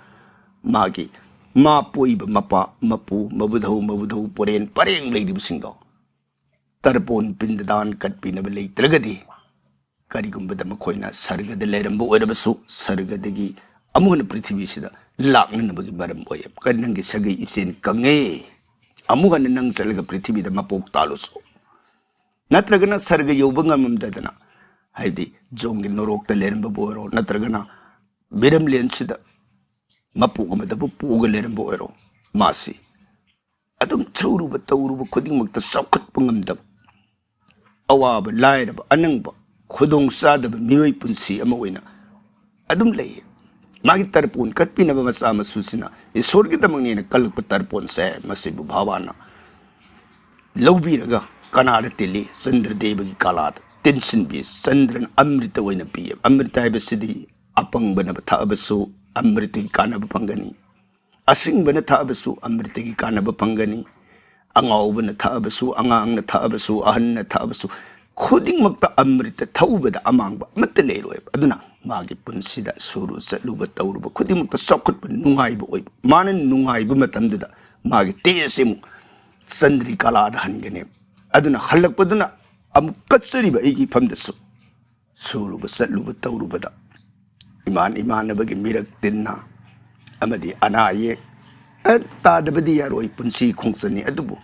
ꯃꯥꯒꯤ ꯃꯥ ꯄꯣꯛꯏꯕ ꯃꯄꯥ, ꯃꯄꯨ, ꯃꯕꯨꯙꯧ, ꯃꯕꯨꯙꯧ, ꯄꯣꯔꯦꯟ ꯄꯔꯦꯡ ꯂꯩꯔꯤꯕꯁꯤꯡꯗꯣ ꯇꯔꯄꯣꯟ ꯄꯤꯟꯗꯗꯥꯟ ꯀꯠꯄꯤꯅꯕ ꯂꯩꯇ꯭ꯔꯒꯗꯤ, ꯀꯔꯤꯒꯨꯝꯕꯗ ꯃꯈꯣꯏꯅ ꯁꯔꯒꯗ ꯂꯩꯔꯝꯕ ꯑꯣꯏꯔꯕꯁꯨ, ꯁꯔꯒꯗꯒꯤ ꯑꯃꯨꯛ ꯍꯟꯅ ꯄ꯭ꯔꯤꯊꯤꯕꯤꯁꯤꯗ ꯂꯥꯛꯅꯅꯕꯒꯤ ꯃꯔꯝ ꯑꯣꯏꯌꯦ꯫ ꯀꯔꯤ, ꯅꯪꯒꯤ ꯁꯥꯒꯩ ꯏꯆꯦꯟ ꯀꯪꯉꯦ, ꯑꯃꯨꯛ ꯍꯟꯅ ꯅꯪ ꯆꯠꯂꯒ ꯄ꯭ꯔꯤꯊꯤꯕꯤꯗ ꯃꯄꯣꯛ ꯇꯥꯜꯂꯨꯁꯨ, ꯅꯠꯇ꯭ꯔꯒꯅ ꯁꯔꯒ ꯌꯧꯕ ꯉꯝꯃꯝꯗꯗꯅ, ꯍꯥꯏꯕꯗꯤ ꯖꯣꯝꯒꯤ ꯅꯣꯔꯣꯛꯇ ꯂꯩꯔꯝꯕꯕꯨ ꯑꯣꯏꯔꯣ, ꯅꯠꯇ꯭ꯔꯒꯅ ꯃꯤꯔꯝꯂꯦꯟꯁꯤꯗ ꯃꯄꯣꯛ ꯑꯃꯗꯕꯨ ꯄꯣꯛꯑꯒ ꯂꯩꯔꯝꯕ ꯑꯣꯏꯔꯣ, ꯃꯥꯁꯤ ꯑꯗꯨꯝ ꯁꯨꯔꯨꯕ ꯇꯧꯔꯨꯕ ꯈꯨꯗꯤꯡꯃꯛꯇ ꯆꯥꯎꯈꯠꯄ ꯉꯝꯗꯕ, ꯑꯋꯥꯕ, ꯂꯥꯏꯔꯕ, ꯑꯅꯪꯕ, ꯈꯨꯗꯣꯡ ꯆꯥꯗꯕ ꯃꯤꯑꯣꯏ ꯄꯨꯟꯁꯤ ꯑꯃ ꯑꯣꯏꯅ ꯑꯗꯨꯝ ꯂꯩꯌꯦ꯫ ꯃꯥꯒꯤ ꯇꯔꯄꯣꯟ ꯀꯠꯄꯤꯅꯕ ꯃꯆꯥ ꯃꯁꯨꯁꯤꯅ ꯏꯁꯣꯔꯒꯤꯗꯃꯛꯅꯦꯅ ꯀꯜꯂꯛꯄ ꯇꯔꯄꯣꯟꯁꯦ, ꯃꯁꯤꯕꯨ ꯚꯒꯋꯥꯟꯅ ꯂꯧꯕꯤꯔꯒ ꯀꯅꯥꯗ ꯇꯤꯜꯂꯤ? ꯆꯟꯗ꯭ꯔꯗꯦꯕꯒꯤ ꯀꯥꯂꯥꯗ ꯇꯤꯟꯁꯤꯟꯕꯤ꯫ ꯆꯟꯗ꯭ꯔꯅ ꯑꯃ꯭ꯔꯤꯇ ꯑꯣꯏꯅ ꯄꯤꯌꯦ꯫ ꯑꯃ꯭ꯔꯤꯇ ꯍꯥꯏꯕꯁꯤꯗꯤ ꯑꯄꯪꯕꯅ ꯊꯛꯑꯕꯁꯨ ꯑꯃ꯭ꯔꯤꯇꯒꯤ ꯀꯥꯟꯅꯕ ꯐꯪꯒꯅꯤ, ꯑꯁꯤꯡꯕꯅ ꯊꯛꯑꯕꯁꯨ ꯑꯃ꯭ꯔꯤꯇꯒꯤ ꯀꯥꯟꯅꯕ ꯐꯪꯒꯅꯤ, ꯑꯉꯥꯎꯕꯅ ꯊꯛꯑꯕꯁꯨ, ꯑꯉꯥꯡꯅ ꯊꯛꯑꯕꯁꯨ, ꯑꯍꯟꯅ ꯊꯛꯑꯕꯁꯨ, ꯈꯨꯗꯤꯡꯃꯛꯇ ꯑꯃ꯭ꯔꯤꯇ ꯊꯛꯎꯕꯗ ꯑꯃꯥꯡꯕ ꯑꯃꯠꯇ ꯂꯩꯔꯣꯏꯕ꯫ ꯑꯗꯨꯅ ꯃꯥꯒꯤ ꯄꯨꯟꯁꯤꯗ ꯁꯨꯔꯨ ꯆꯠꯂꯨꯕ ꯇꯧꯔꯨꯕ ꯈꯨꯗꯤꯡꯃꯛꯇ ꯆꯥꯎꯈꯠꯄ, ꯅꯨꯡꯉꯥꯏꯕ ꯑꯣꯏꯕ꯫ ꯃꯥꯅ ꯅꯨꯡꯉꯥꯏꯕ ꯃꯇꯝꯗꯨꯗ ꯃꯥꯒꯤ ꯇꯦꯖꯁꯤ ꯑꯃꯨꯛ ꯆꯟꯗ꯭ꯔꯤꯀꯥꯂꯥꯗ ꯍꯟꯒꯅꯦꯕ꯫ ꯑꯗꯨꯅ ꯍꯜꯂꯛꯄꯗꯨꯅ ꯑꯃꯨꯛ ꯀꯠꯆꯔꯤꯕ ꯑꯩꯒꯤ ꯏꯐꯝꯗꯁꯨ ꯁꯨꯔꯨꯕ ꯆꯠꯂꯨꯕ ꯇꯧꯔꯨꯕꯗ ꯏꯃꯥꯟ ꯏꯃꯥꯟꯅꯕꯒꯤ ꯃꯤꯔꯛ ꯇꯤꯟꯅ ꯑꯃꯗꯤ ꯑꯅꯥ ꯑꯌꯦꯛ, ꯑꯦ, ꯇꯥꯗꯕꯗꯤ ꯌꯥꯔꯣꯏ, ꯄꯨꯟꯁꯤ ꯈꯣꯡꯆꯠꯅꯤ꯫ ꯑꯗꯨꯕꯨ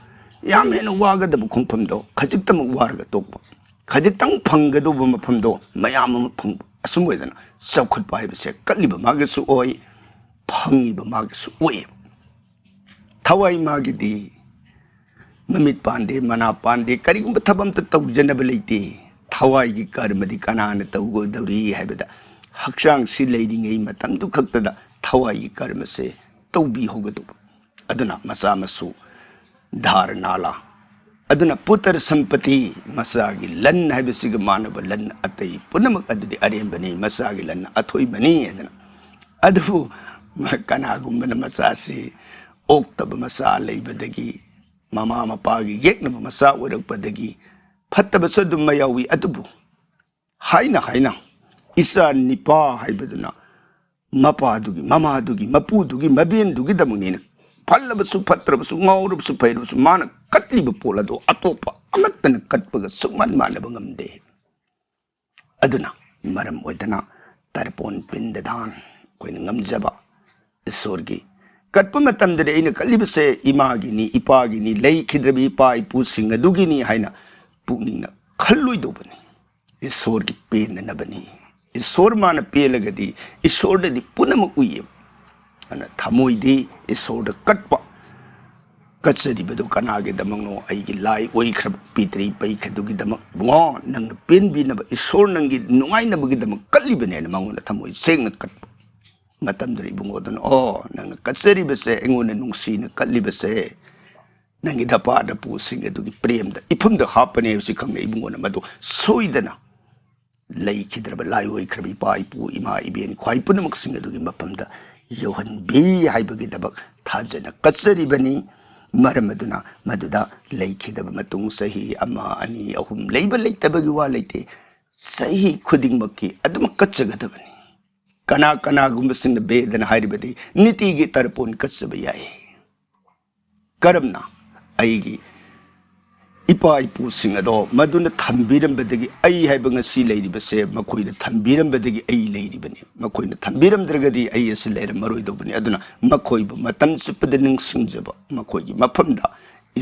ꯌꯥꯝ ꯍꯦꯟꯅ ꯋꯥꯒꯗꯕ ꯈꯣꯡꯐꯝꯗꯣ ꯈꯖꯤꯛꯇꯃꯛ ꯋꯥꯔꯒ ꯇꯣꯛꯄ, ꯈꯖꯤꯛꯇꯪ ꯐꯪꯒꯗꯧꯕ ꯃꯐꯝꯗꯣ ꯃꯌꯥꯝ ꯑꯃ ꯐꯪꯕ, ꯑꯁꯨꯝ ꯑꯣꯏꯗꯅ ꯆꯥꯎꯈꯠꯄ ꯍꯥꯏꯕꯁꯦ ꯀꯠꯂꯤꯕ ꯃꯥꯒꯤꯁꯨ ꯑꯣꯏ, ꯐꯪꯉꯤꯕ ꯃꯥꯒꯤꯁꯨ ꯑꯣꯏꯌꯦꯕ꯫ ꯊꯋꯥꯏ ꯃꯥꯒꯤꯗꯤ ꯃꯃꯤꯠ ꯄꯥꯟꯗꯦ, ꯃꯅꯥ ꯄꯥꯟꯗꯦ, ꯀꯔꯤꯒꯨꯝꯕ ꯊꯕꯛ ꯑꯝꯇ ꯇꯧꯖꯅꯕ ꯂꯩꯇꯦ꯫ ꯊꯋꯥꯏꯒꯤ ꯀꯔꯃꯗꯤ ꯀꯅꯥꯅ ꯇꯧꯒꯗꯧꯔꯤ ꯍꯥꯏꯕꯗ, ꯍꯛꯆꯥꯡꯁꯤ ꯂꯩꯔꯤꯉꯩ ꯃꯇꯝꯗꯨ ꯈꯛꯇꯗ ꯊꯋꯥꯏꯒꯤ ꯀꯔꯃꯁꯦ ꯇꯧꯕꯤꯍꯧꯒꯗꯧꯕ꯫ ꯑꯗꯨꯅ ꯃꯆꯥ ꯃꯁꯨ ꯙꯥꯔ ꯅꯥꯂꯥ ꯑꯗꯨꯅ ꯄꯨꯇꯔ ꯁꯝꯄꯇꯤ, ꯃꯆꯥꯒꯤ ꯂꯟ ꯍꯥꯏꯕꯁꯤꯒ ꯃꯥꯟꯅꯕ ꯂꯟ ꯑꯇꯩ ꯄꯨꯝꯅꯃꯛ ꯑꯗꯨꯗꯤ ꯑꯔꯦꯝꯕꯅꯤ, ꯃꯆꯥꯒꯤ ꯂꯟ ꯑꯊꯣꯏꯕꯅꯤ ꯍꯥꯏꯗꯅ꯫ ꯑꯗꯨꯕꯨ ꯀꯅꯥꯒꯨꯝꯕꯅ ꯃꯆꯥꯁꯤ ꯑꯣꯛꯇꯕ ꯃꯆꯥ ꯂꯩꯕꯗꯒꯤ, ꯃꯃꯥ ꯃꯄꯥꯒꯤ ꯌꯦꯛꯅꯕ ꯃꯆꯥ ꯑꯣꯏꯔꯛꯄꯗꯒꯤ ꯐꯠꯇꯕꯁꯨ ꯑꯗꯨꯝ ꯌꯥꯎꯏ꯫ ꯑꯗꯨꯕꯨ ꯍꯥꯏꯅ ꯍꯥꯏꯅ ꯏꯆꯥ ꯅꯤꯄꯥ ꯍꯥꯏꯕꯗꯨꯅ ꯃꯄꯥꯗꯨꯒꯤ, ꯃꯃꯥꯗꯨꯒꯤ, ꯃꯄꯨꯗꯨꯒꯤ, ꯃꯕꯦꯟꯗꯨꯒꯤꯗꯃꯛꯅꯦꯅ ꯐꯠꯂꯕꯁꯨ ꯐꯠꯇ꯭ꯔꯕꯁꯨ, ꯉꯥꯎꯔꯕꯁꯨ ꯐꯩꯔꯕꯁꯨ, ꯃꯥꯅ ꯀꯠꯂꯤꯕ ꯄꯣꯠ ꯑꯗꯨ ꯑꯇꯣꯞꯄ ꯑꯃꯠꯇꯅ ꯀꯠꯄꯒ ꯁꯨꯡꯃꯥꯟ ꯃꯥꯟꯅꯕ ꯉꯝꯗꯦ꯫ ꯑꯗꯨꯅ ꯃꯔꯝ ꯑꯣꯏꯗꯅ ꯇꯔꯄꯣꯟ ꯄꯤꯟꯗꯗꯥꯟ ꯑꯩꯈꯣꯏꯅ ꯉꯝꯖꯕ ꯏꯁꯣꯔꯒꯤ ꯀꯠꯄ ꯃꯇꯝꯗꯗꯤ ꯑꯩꯅ ꯀꯠꯂꯤꯕꯁꯦ ꯏꯃꯥꯒꯤꯅꯤ, ꯏꯄꯥꯒꯤꯅꯤ, ꯂꯩꯈꯤꯗ꯭ꯔꯕ ꯏꯄꯥ ꯏꯄꯨꯁꯤꯡ ꯑꯗꯨꯒꯤꯅꯤ ꯍꯥꯏꯅ ꯄꯨꯛꯅꯤꯡꯅ ꯈꯜꯂꯣꯏꯗꯧꯕꯅꯤ꯫ ꯏꯁꯣꯔꯒꯤ ꯄꯦꯟꯅꯅꯕꯅꯤ꯫ ꯏꯁꯣꯔ ꯃꯥꯅ ꯄꯦꯜꯂꯒꯗꯤ ꯏꯁꯣꯔꯗꯗꯤ ꯄꯨꯝꯅꯃꯛ ꯎꯏꯌꯦꯕ꯫ ꯑꯗꯨꯅ ꯊꯃꯣꯏꯗꯤ ꯏꯁꯣꯔꯗ ꯀꯠꯄ꯫ ꯀꯠꯆꯔꯤꯕꯗꯨ ꯀꯅꯥꯒꯤꯗꯃꯛꯅꯣ? ꯑꯩꯒꯤ ꯂꯥꯏ ꯑꯣꯏꯈ꯭ꯔꯕ ꯄꯤꯇ꯭ꯔꯤ ꯄꯩꯈꯗꯨꯒꯤꯗꯃꯛ꯫ ꯏꯕꯨꯡꯉꯣ, ꯅꯪꯅ ꯄꯦꯟꯕꯤꯅꯕ, ꯏꯁꯣꯔ ꯅꯪꯒꯤ ꯅꯨꯡꯉꯥꯏꯅꯕꯒꯤꯗꯃꯛ ꯀꯠꯂꯤꯕꯅꯦꯅ ꯃꯉꯣꯟꯗ ꯊꯃꯣꯏ ꯁꯦꯡꯅ ꯀꯠꯄ ꯃꯇꯝꯗꯨꯗ ꯏꯕꯨꯡꯉꯣꯗꯨꯅ, "ꯑꯣ, ꯅꯪꯅ ꯀꯠꯆꯔꯤꯕꯁꯦ, ꯑꯩꯉꯣꯟꯗ ꯅꯨꯡꯁꯤꯅ ꯀꯠꯂꯤꯕꯁꯦ ꯅꯪꯒꯤ ꯅꯄꯥ ꯅꯄꯨꯁꯤꯡ ꯑꯗꯨꯒꯤ ꯄ꯭ꯔꯦꯝꯗ, ꯏꯐꯝꯗ ꯍꯥꯞꯄꯅꯦ" ꯍꯥꯏꯕꯁꯤ ꯈꯪꯅ ꯏꯕꯨꯡꯉꯣꯅ ꯃꯗꯨ ꯁꯣꯏꯗꯅ ꯂꯩꯈꯤꯗ꯭ꯔꯕ, ꯂꯥꯏ ꯑꯣꯏꯈ꯭ꯔꯕ ꯏꯄꯥ ꯏꯄꯨ, ꯏꯃꯥ ꯏꯕꯦꯟ, ꯈ꯭ꯋꯥꯏ ꯄꯨꯝꯅꯃꯛꯁꯤꯡ ꯑꯗꯨꯒꯤ ꯃꯐꯝꯗ ꯌꯧꯍꯟꯕꯤ ꯍꯥꯏꯕꯒꯤꯗꯃꯛ ꯊꯥꯖꯅ ꯀꯠꯆꯔꯤꯕꯅꯤ꯫ ꯃꯔꯝ ꯑꯗꯨꯅ ꯃꯗꯨꯗ ꯂꯩꯈꯤꯗꯕ ꯃꯇꯨꯡ ꯆꯍꯤ ꯑꯃ, ꯑꯅꯤ, ꯑꯍꯨꯝ ꯂꯩꯕ ꯂꯩꯇꯕꯒꯤ ꯋꯥ ꯂꯩꯇꯦ꯫ ꯆꯍꯤ ꯈꯨꯗꯤꯡꯃꯛꯀꯤ ꯑꯗꯨꯃꯛ ꯀꯠꯆꯒꯗꯕꯅꯤ꯫ ꯀꯅꯥ ꯀꯅꯥꯒꯨꯝꯕꯁꯤꯡꯅ ꯕꯦꯗꯅ ꯍꯥꯏꯔꯤꯕꯗꯤ ꯅꯤꯇꯤꯒꯤ ꯇꯔꯄꯣꯟ ꯀꯠꯆꯕ ꯌꯥꯏ꯫ ꯀꯔꯝꯅ? ꯑꯩꯒꯤ ꯏꯄꯥ ꯏꯄꯨꯁꯤꯡ ꯑꯗꯣ ꯃꯗꯨꯅ ꯊꯝꯕꯤꯔꯝꯕꯗꯒꯤ ꯑꯩ ꯍꯥꯏꯕ ꯉꯁꯤ ꯂꯩꯔꯤꯕꯁꯦ ꯃꯈꯣꯏꯅ ꯊꯝꯕꯤꯔꯝꯕꯗꯒꯤ ꯑꯩ ꯂꯩꯔꯤꯕꯅꯤ꯫ ꯃꯈꯣꯏꯅ ꯊꯝꯕꯤꯔꯝꯗ꯭ꯔꯒꯗꯤ ꯑꯩ ꯑꯁꯤ ꯂꯩꯔꯝꯃꯔꯣꯏꯗꯧꯕꯅꯤ꯫ ꯑꯗꯨꯅ ꯃꯈꯣꯏꯕꯨ ꯃꯇꯝ ꯆꯨꯞꯄꯗ ꯅꯤꯡꯁꯤꯡꯖꯕ, ꯃꯈꯣꯏꯒꯤ ꯃꯐꯝꯗ,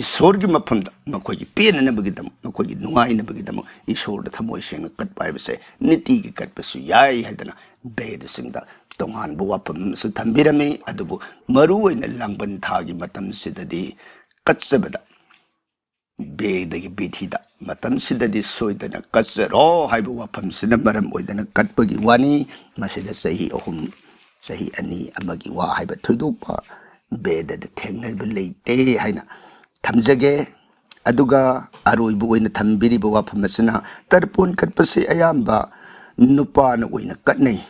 ꯏꯁꯣꯔꯒꯤ ꯃꯐꯝꯗ, ꯃꯈꯣꯏꯒꯤ ꯄꯦꯟꯅꯅꯕꯒꯤꯗꯃꯛ, ꯃꯈꯣꯏꯒꯤ ꯅꯨꯡꯉꯥꯏꯅꯕꯒꯤꯗꯃꯛ ꯏꯁꯣꯔꯗ ꯊꯃꯣꯏ ꯁꯦꯡꯅ ꯀꯠꯄ ꯍꯥꯏꯕꯁꯦ ꯅꯤꯇꯤꯒꯤ ꯀꯠꯄꯁꯨ ꯌꯥꯏ ꯍꯥꯏꯗꯅ ꯕꯦꯗꯁꯤꯡꯗ ꯇꯣꯉꯥꯟꯕ ꯋꯥꯐꯝ ꯑꯃꯁꯨ ꯊꯝꯕꯤꯔꯝꯃꯤ꯫ ꯑꯗꯨꯕꯨ ꯃꯔꯨꯑꯣꯏꯅ ꯂꯥꯡꯕꯟ ꯊꯥꯒꯤ ꯃꯇꯝꯁꯤꯗꯗꯤ ꯀꯠꯆꯕꯗ ꯕꯦꯗꯒꯤ ꯕꯤꯙꯤꯗ ꯃꯇꯝꯁꯤꯗꯗꯤ ꯁꯣꯏꯗꯅ ꯀꯠꯆꯔꯣ ꯍꯥꯏꯕ ꯋꯥꯐꯝꯁꯤꯅ ꯃꯔꯝ ꯑꯣꯏꯗꯅ ꯀꯠꯄꯒꯤ ꯋꯥꯅꯤ꯫ ꯃꯁꯤꯗ ꯆꯍꯤ ꯑꯍꯨꯝ, ꯆꯍꯤ ꯑꯅꯤ ꯑꯃꯒꯤ ꯋꯥ ꯍꯥꯏꯕ ꯊꯣꯏꯗꯣꯛꯄ ꯕꯦꯗꯗ ꯊꯦꯡꯅꯕ ꯂꯩꯇꯦ ꯍꯥꯏꯅ ꯊꯝꯖꯒꯦ꯫ ꯑꯗꯨꯒ ꯑꯔꯣꯏꯕ ꯑꯣꯏꯅ ꯊꯝꯕꯤꯔꯤꯕ ꯋꯥꯐꯝ ꯑꯁꯤꯅ, ꯇꯔꯄꯣꯟ ꯀꯠꯄꯁꯤ ꯑꯌꯥꯝꯕ ꯅꯨꯄꯥꯅ ꯑꯣꯏꯅ ꯀꯠꯅꯩ,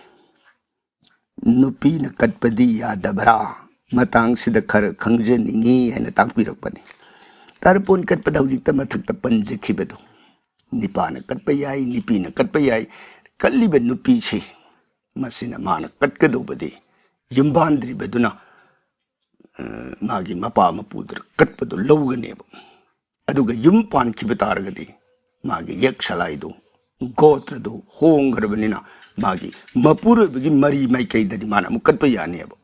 ꯅꯨꯄꯤꯅ ꯀꯠꯄꯗꯤ ꯌꯥꯗꯕ꯭ꯔꯥ? ꯃꯇꯥꯡꯁꯤꯗ ꯈꯔ ꯈꯪꯖꯅꯤꯡꯏ ꯍꯥꯏꯅ ꯇꯥꯛꯄꯤꯔꯛꯄꯅꯤ꯫ ꯇꯔꯄꯣꯟ ꯀꯠꯄꯗ ꯍꯧꯖꯤꯛꯇ ꯃꯊꯛꯇ ꯄꯟꯖꯈꯤꯕꯗꯨ, ꯅꯤꯄꯥꯅ ꯀꯠꯄ ꯌꯥꯏ, ꯅꯨꯄꯤꯅ ꯀꯠꯄ ꯌꯥꯏ꯫ ꯀꯠꯂꯤꯕ ꯅꯨꯄꯤꯁꯤ, ꯃꯁꯤꯅ ꯃꯥꯅ ꯀꯠꯀꯗꯧꯕꯗꯤ ꯌꯨꯝꯕꯥꯟꯗ꯭ꯔꯤꯕꯗꯨꯅ, ꯑ, ꯃꯥꯒꯤ ꯃꯄꯥ ꯃꯄꯨꯗꯨꯗ ꯀꯠꯄꯗꯨ ꯂꯧꯒꯅꯦꯕ꯫ ꯑꯗꯨꯒ ꯌꯨꯝ ꯄꯥꯟꯈꯤꯕ ꯇꯥꯔꯒꯗꯤ ꯃꯥꯒꯤ ꯌꯦꯛ ꯁꯂꯥꯏꯗꯨ, ꯒꯣꯇ꯭ꯔꯗꯨ ꯍꯣꯡꯈ꯭ꯔꯕꯅꯤꯅ, ꯃꯥꯒꯤ ꯃꯄꯨꯔꯣꯏꯕꯒꯤ ꯃꯔꯤ ꯃꯥꯏꯀꯩꯗꯗꯤ ꯃꯥꯅ ꯑꯃꯨꯛ ꯀꯠꯄ ꯌꯥꯅꯦꯕ꯫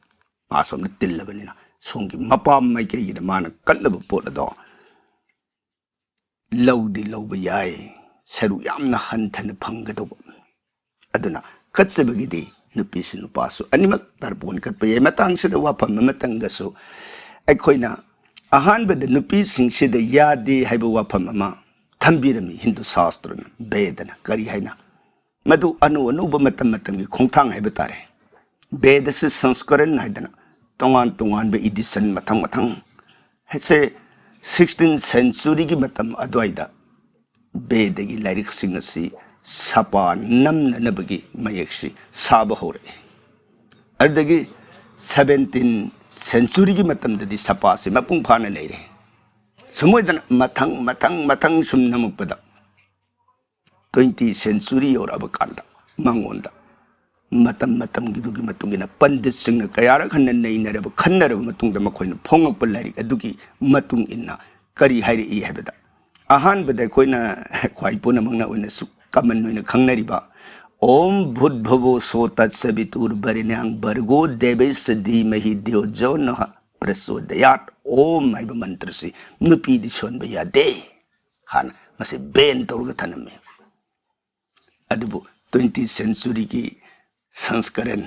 ꯃꯥ ꯁꯣꯝꯗ ꯇꯤꯜꯂꯕꯅꯤꯅ, ꯁꯣꯝꯒꯤ ꯃꯄꯥ ꯃꯥꯏꯀꯩꯒꯤꯗ ꯃꯥꯅ ꯀꯠꯂꯕ ꯄꯣꯠ ꯑꯗꯣ ꯂꯧꯗꯤ ꯂꯧꯕ ꯌꯥꯏ, ꯁꯔꯨꯛ ꯌꯥꯝꯅ ꯍꯟꯊꯅ ꯐꯪꯒꯗꯧꯕ꯫ ꯑꯗꯨꯅ ꯀꯠꯆꯕꯒꯤꯗꯤ ꯅꯨꯄꯤꯁꯨ ꯅꯨꯄꯥꯁꯨ ꯑꯅꯤꯃꯛ ꯇꯔꯄꯣꯟ ꯀꯠꯄ ꯌꯥꯏ꯫ ꯃꯇꯥꯡꯁꯤꯗ ꯋꯥꯐꯝ ꯑꯃꯇꯪꯒꯁꯨ ꯑꯩꯈꯣꯏꯅ ꯑꯍꯥꯟꯕꯗ ꯅꯨꯄꯤꯁꯤꯡꯁꯤꯗ ꯌꯥꯗꯦ ꯍꯥꯏꯕ ꯋꯥꯐꯝ ꯑꯃ ꯊꯝꯕꯤꯔꯝꯃꯤ ꯍꯤꯟꯗꯨ ꯁꯥꯁꯇ꯭ꯔꯅ, ꯕꯦꯗꯅ꯫ ꯀꯔꯤ ꯍꯥꯏꯅ? ꯃꯗꯨ ꯑꯅꯧ ꯑꯅꯧꯕ ꯃꯇꯝ ꯃꯇꯝꯒꯤ ꯈꯣꯡꯊꯥꯡ ꯍꯥꯏꯕ ꯇꯥꯔꯦ꯫ ꯕꯦꯗꯁꯤ ꯁꯪꯁꯀꯔꯟ ꯍꯥꯏꯗꯅ ꯇꯣꯉꯥꯟ ꯇꯣꯉꯥꯟꯕ ꯏꯗꯤꯁꯟ ꯃꯊꯪ ꯃꯊꯪ ꯍꯥꯏꯁꯦ ꯁꯤꯛꯁꯇꯤꯟ ꯁꯦꯟꯆꯨꯔꯤꯒꯤ ꯃꯇꯝ ꯑꯗꯨꯋꯥꯏꯗ ꯕꯦꯗꯒꯤ ꯂꯥꯏꯔꯤꯛꯁꯤꯡ ꯑꯁꯤ ꯁꯄꯥ ꯅꯝꯅꯅꯕꯒꯤ ꯃꯌꯦꯛꯁꯤ ꯁꯥꯕ ꯍꯧꯔꯛꯏ꯫ ꯑꯗꯨꯗꯒꯤ ꯁꯕꯦꯟꯇꯤꯟ ꯁꯦꯟꯆꯨꯔꯤꯒꯤ ꯃꯇꯝꯗꯗꯤ ꯁꯄꯥꯁꯤ ꯃꯄꯨꯡ ꯐꯥꯅ ꯂꯩꯔꯦ꯫ ꯁꯨꯃꯥꯏꯗꯅ ꯃꯊꯪ ꯃꯊꯪ ꯃꯊꯪ ꯁꯨꯝ ꯅꯝꯃꯛꯄꯗ, ꯇ꯭ꯋꯦꯟꯇꯤ ꯁꯦꯟꯆꯨꯔꯤ ꯌꯧꯔꯛꯑꯕ ꯀꯥꯟꯗ ꯃꯉꯣꯟꯗ ꯃꯇꯝ ꯃꯇꯝꯒꯤꯗꯨꯒꯤ ꯃꯇꯨꯡ ꯏꯟꯅ ꯄꯟꯗꯤꯠꯁꯤꯡꯅ ꯀꯌꯥꯔꯛ ꯍꯟꯅ ꯅꯩꯅꯔꯕ, ꯈꯟꯅꯔꯕ ꯃꯇꯨꯡꯗ ꯃꯈꯣꯏꯅ ꯐꯣꯡꯉꯛꯄ ꯂꯥꯏꯔꯤꯛ ꯑꯗꯨꯒꯤ ꯃꯇꯨꯡ ꯏꯟꯅ ꯀꯔꯤ ꯍꯥꯏꯔꯛꯏ ꯍꯥꯏꯕꯗ, ꯑꯍꯥꯟꯕꯗ ꯑꯩꯈꯣꯏꯅ ꯈ꯭ꯋꯥꯏ ꯄꯨꯝꯅꯃꯛꯅ ꯑꯣꯏꯅꯁꯨ ꯀꯃꯟ ꯑꯣꯏꯅ ꯈꯪꯅꯔꯤꯕ "ꯑꯣꯝ ꯚꯨꯠ ꯚꯨꯕꯣ ꯁꯣ ꯇꯠ ꯁꯕꯤꯇꯨꯔ ꯚꯔꯦꯅ꯭ꯌꯥꯡ ꯚꯔꯒꯣ ꯗꯦꯕꯦꯁ ꯙꯤꯃꯍꯤ ꯙ꯭ꯌꯣ ꯖꯣ ꯅꯍ ꯄ꯭ꯔꯆꯣꯗꯌꯥꯠ ꯑꯣꯝ" ꯍꯥꯏꯕ ꯃꯟꯇ꯭ꯔꯁꯤ ꯅꯨꯄꯤꯗꯤ ꯁꯣꯟꯕ ꯌꯥꯗꯦ ꯍꯥꯟꯅ ꯃꯁꯤ ꯕꯦꯟ ꯇꯧꯔꯒ ꯊꯅꯝꯃꯤ꯫ ꯑꯗꯨꯕꯨ ꯇ꯭ꯋꯦꯟꯇꯤ ꯁꯦꯟꯆꯨꯔꯤꯒꯤ ꯁꯪꯁꯀꯔꯟ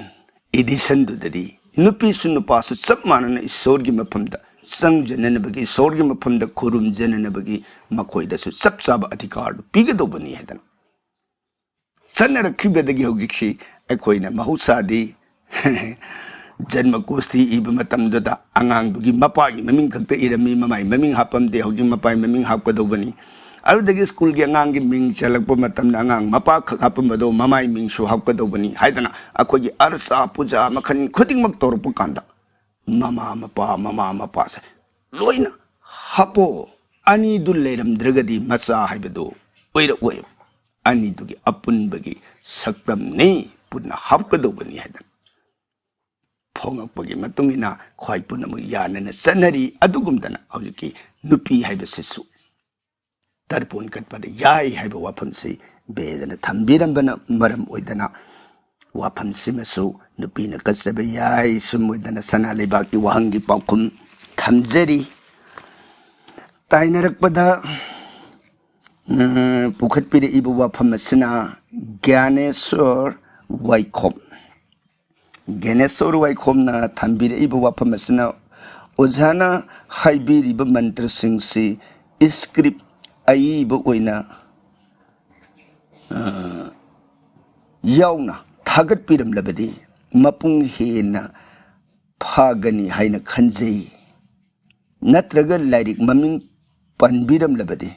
ꯏꯗꯤꯁꯟꯗꯨꯗꯗꯤ ꯅꯨꯄꯤꯁꯨ ꯅꯨꯄꯥꯁꯨ ꯆꯞ ꯃꯥꯟꯅꯅ ꯏꯁꯣꯔꯒꯤ ꯃꯐꯝꯗ ꯆꯪꯖꯅꯅꯕꯒꯤ, ꯏꯁꯣꯔꯒꯤ ꯃꯐꯝꯗ ꯈꯨꯔꯨꯝꯖꯅꯅꯕꯒꯤ ꯃꯈꯣꯏꯗꯁꯨ ꯆꯞ ꯆꯥꯕ ꯑꯙꯤꯀꯥꯔꯗꯨ ꯄꯤꯒꯗꯧꯕꯅꯤ ꯍꯥꯏꯗꯅ ꯆꯠꯅꯔꯛꯈꯤꯕꯗꯒꯤ ꯍꯧꯖꯤꯛꯁꯤ ꯑꯩꯈꯣꯏꯅ ꯃꯍꯧꯁꯥꯗꯤ ꯖꯟꯃ ꯒꯣꯁꯇꯤ ꯏꯕ ꯃꯇꯝꯗꯨꯗ ꯑꯉꯥꯡꯗꯨꯒꯤ ꯃꯄꯥꯒꯤ ꯃꯃꯤꯡ ꯈꯛꯇ ꯏꯔꯝꯃꯤ, ꯃꯃꯥꯏ ꯃꯃꯤꯡ ꯍꯥꯞꯄꯝꯗꯦ꯫ ꯍꯧꯖꯤꯛ ꯃꯄꯥꯏ ꯃꯃꯤꯡ ꯍꯥꯞꯀꯗꯧꯕꯅꯤ꯫ ꯑꯗꯨꯗꯒꯤ ꯁ꯭ꯀꯨꯜꯒꯤ ꯑꯉꯥꯡꯒꯤ ꯃꯤꯡ ꯆꯜꯂꯛꯄ ꯃꯇꯝꯗ ꯑꯉꯥꯡ ꯃꯄꯥ ꯈꯛ ꯍꯥꯞꯄꯝꯕꯗꯣ ꯃꯃꯥꯏ ꯃꯤꯡꯁꯨ ꯍꯥꯞꯀꯗꯧꯕꯅꯤ ꯍꯥꯏꯗꯅ ꯑꯩꯈꯣꯏꯒꯤ ꯑꯔꯆꯥ ꯄꯨꯖꯥ ꯃꯈꯜ ꯈꯨꯗꯤꯡꯃꯛ ꯇꯧꯔꯛꯄ ꯀꯥꯟꯗ ꯃꯃꯥ ꯃꯄꯥ, ꯃꯃꯥ ꯃꯄꯥꯁꯦ ꯂꯣꯏꯅ ꯍꯥꯞꯄꯣ꯫ ꯑꯅꯤꯗꯨ ꯂꯩꯔꯝꯗ꯭ꯔꯒꯗꯤ ꯃꯆꯥ ꯍꯥꯏꯕꯗꯨ ꯑꯣꯏꯔꯛꯑꯣꯏꯕ꯫ ꯑꯅꯤꯗꯨꯒꯤ ꯑꯄꯨꯟꯕꯒꯤ ꯁꯛꯇꯝꯅꯤ, ꯄꯨꯟꯅ ꯍꯥꯞꯀꯗꯧꯕꯅꯤ ꯍꯥꯏꯗꯅ ꯐꯣꯡꯉꯛꯄꯒꯤ ꯃꯇꯨꯡ ꯏꯟꯅ ꯈ꯭ꯋꯥꯏ ꯄꯨꯝꯅꯃꯛ ꯌꯥꯅꯅ ꯆꯠꯅꯔꯤ꯫ ꯑꯗꯨꯒꯨꯝꯗꯅ ꯍꯧꯖꯤꯛꯀꯤ ꯅꯨꯄꯤ ꯍꯥꯏꯕꯁꯤꯁꯨ ꯇꯔꯄꯣꯟ ꯀꯠꯄꯗ ꯌꯥꯏ ꯍꯥꯏꯕ ꯋꯥꯐꯝꯁꯤ ꯕꯦꯗꯅ ꯊꯝꯕꯤꯔꯝꯕꯅ ꯃꯔꯝ ꯑꯣꯏꯗꯅ ꯋꯥꯐꯝꯁꯤꯃꯁꯨ ꯅꯨꯄꯤꯅ ꯀꯠꯆꯕ ꯌꯥꯏ꯫ ꯁꯨꯝ ꯑꯣꯏꯗꯅ ꯁꯅꯥ ꯂꯩꯕꯥꯛꯀꯤ ꯋꯥꯍꯪꯒꯤ ꯄꯥꯎꯈꯨꯝ ꯊꯝꯖꯔꯤ꯫ ꯇꯥꯏꯅꯔꯛꯄꯗ, ꯑ, ꯄꯨꯈꯠꯄꯤꯔꯛꯏꯕ ꯋꯥꯐꯝ ꯑꯁꯤꯅ ꯒ꯭ꯌꯥꯅꯦꯁꯣꯔ ꯋꯥꯏꯈꯣꯝ꯫ ꯒ꯭ꯌꯥꯅꯦꯁꯣꯔ ꯋꯥꯏꯈꯣꯝꯅ ꯊꯝꯕꯤꯔꯛꯏꯕ ꯋꯥꯐꯝ ꯑꯁꯤꯅ ꯑꯣꯖꯥꯅ ꯍꯥꯏꯕꯤꯔꯤꯕ ꯃꯟꯇ꯭ꯔꯁꯤꯡꯁꯤ ꯏꯁꯀ꯭ꯔꯤꯞ ꯑꯏꯕ ꯑꯣꯏꯅ, ꯑ, ꯌꯥꯎꯅ ꯊꯥꯒꯠꯄꯤꯔꯝꯂꯕꯗꯤ ꯃꯄꯨꯡ ꯍꯦꯟꯅ ꯐꯥꯒꯅꯤ ꯍꯥꯏꯅ ꯈꯟꯖꯩ꯫ ꯅꯠꯇ꯭ꯔꯒ ꯂꯥꯏꯔꯤꯛ ꯃꯃꯤꯡ ꯄꯟꯕꯤꯔꯝꯂꯕꯗꯤ,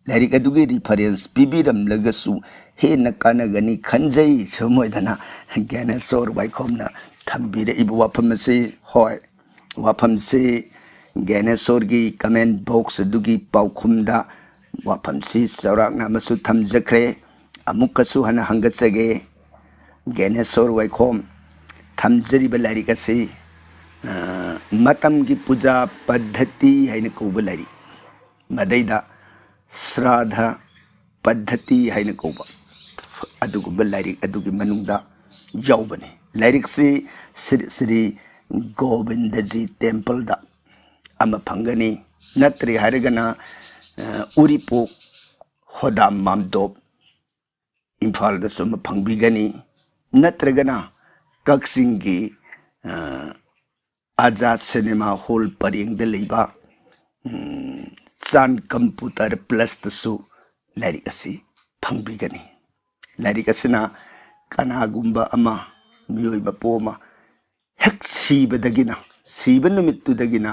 ꯂꯥꯏꯔꯤꯛ ꯑꯗꯨꯒꯤ ꯔꯤꯐꯔꯦꯟꯁ ꯄꯤꯕꯤꯔꯝꯂꯒꯁꯨ ꯍꯦꯟꯅ ꯀꯥꯟꯅꯒꯅꯤ ꯈꯟꯖꯩ꯫ ꯁꯨꯝ ꯑꯣꯏꯗꯅ ꯒ꯭ꯌꯥꯅꯦꯁꯣꯔ ꯋꯥꯏꯈꯣꯝꯅ ꯊꯝꯕꯤꯔꯛꯏꯕ ꯋꯥꯐꯝ ꯑꯁꯤ, ꯍꯣꯏ, ꯋꯥꯐꯝꯁꯤ ꯒ꯭ꯌꯥꯅꯦꯁꯣꯔꯒꯤ ꯀꯃꯦꯟ ꯕꯣꯛꯁ ꯑꯗꯨꯒꯤ ꯄꯥꯎꯈꯨꯝꯗ ꯋꯥꯐꯝꯁꯤ ꯆꯥꯎꯔꯥꯛꯅ ꯑꯃꯁꯨ ꯊꯝꯖꯈ꯭ꯔꯦ꯫ ꯑꯃꯨꯛꯀꯁꯨ ꯍꯟꯅ ꯍꯪꯒꯠꯆꯒꯦ, ꯒ꯭ꯌꯥꯅꯦꯁꯣꯔ ꯋꯥꯏꯈꯣꯝ ꯊꯝꯖꯔꯤꯕ ꯂꯥꯏꯔꯤꯛ ꯑꯁꯤ, ꯑ, ꯃꯇꯝꯒꯤ ꯄꯨꯖꯥ ꯄꯗꯙꯇꯤ ꯍꯥꯏꯅ ꯀꯧꯕ ꯂꯥꯏꯔꯤꯛ, ꯃꯗꯩꯗ ꯁ꯭ꯔꯥꯙ ꯄꯗꯙꯇꯤ ꯍꯥꯏꯅ ꯀꯧꯕ ꯑꯗꯨꯒꯨꯝꯕ ꯂꯥꯏꯔꯤꯛ ꯑꯗꯨꯒꯤ ꯃꯅꯨꯡꯗ ꯌꯥꯎꯕꯅꯤ꯫ ꯂꯥꯏꯔꯤꯛꯁꯤ ꯁ꯭ꯔꯤ ꯁ꯭ꯔꯤ ꯒꯣꯕꯤꯟꯗꯖꯤ ꯇꯦꯝꯄꯜꯗ ꯑꯃ ꯐꯪꯒꯅꯤ, ꯅꯠꯇ꯭ꯔꯦ ꯍꯥꯏꯔꯒꯅ, ꯑ, ꯎꯔꯤꯄꯣꯛ ꯍꯣꯗꯥꯝ ꯃꯥꯝꯗꯣꯞ ꯏꯝꯐꯥꯜꯗꯁꯨ ꯑꯃ ꯐꯪꯕꯤꯒꯅꯤ, ꯅꯠꯇ꯭ꯔꯒꯅ ꯀꯛꯆꯤꯡꯒꯤ, ꯑ, ꯑꯖꯥ ꯁꯤꯅꯦꯃꯥ ꯍꯣꯜ ꯄꯔꯦꯡꯗ ꯂꯩꯕ, ꯎꯝ, ꯆꯥꯟ ꯀꯝꯄ꯭ꯌꯨꯇꯔ ꯄ꯭ꯂꯁꯇꯁꯨ ꯂꯥꯏꯔꯤꯛ ꯑꯁꯤ ꯐꯪꯕꯤꯒꯅꯤ꯫ ꯂꯥꯏꯔꯤꯛ ꯑꯁꯤꯅ ꯀꯅꯥꯒꯨꯝꯕ ꯑꯃ, ꯃꯤꯑꯣꯏ ꯃꯄꯣ ꯑꯃ ꯍꯦꯛ ꯁꯤꯕꯗꯒꯤꯅ, ꯁꯤꯕ ꯅꯨꯃꯤꯠꯇꯨꯗꯒꯤꯅ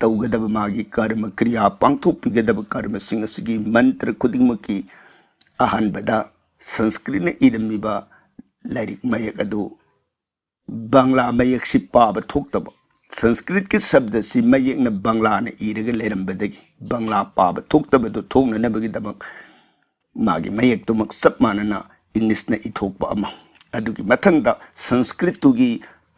ꯇꯧꯒꯗꯕ ꯃꯥꯒꯤ ꯀꯔꯃ ꯀ꯭ꯔꯤꯌꯥ, ꯄꯥꯡꯊꯣꯛꯄꯤꯒꯗꯕ ꯀꯔꯃꯁꯤꯡ ꯑꯁꯤꯒꯤ ꯃꯟꯇ꯭ꯔ ꯈꯨꯗꯤꯡꯃꯛꯀꯤ ꯑꯍꯥꯟꯕꯗ ꯁꯪꯁꯀ꯭ꯔꯤꯠꯅ ꯏꯔꯝꯃꯤꯕ ꯂꯥꯏꯔꯤꯛ ꯃꯌꯦꯛ ꯑꯗꯨ ꯕꯪꯂꯥ ꯃꯌꯦꯛꯁꯤ ꯄꯥꯕ ꯊꯣꯛꯇꯕ, ꯁꯪꯁꯀ꯭ꯔꯤꯠꯀꯤ ꯁꯕꯗꯁꯤ ꯃꯌꯦꯛꯅ ꯕꯪꯂꯥꯅ ꯏꯔꯒ ꯂꯩꯔꯝꯕꯗꯒꯤ ꯕꯪꯂꯥ ꯄꯥꯕ ꯊꯣꯛꯇꯕꯗꯨ ꯊꯣꯛꯅꯅꯕꯒꯤꯗꯃꯛ ꯃꯥꯒꯤ ꯃꯌꯦꯛꯇꯨꯃꯛ ꯆꯞ ꯃꯥꯟꯅꯅ ꯏꯪꯂꯤꯁꯅ ꯏꯊꯣꯛꯄ ꯑꯃ, ꯑꯗꯨꯒꯤ ꯃꯊꯪꯗ ꯁꯪꯁꯀ꯭ꯔꯤꯠꯇꯨꯒꯤ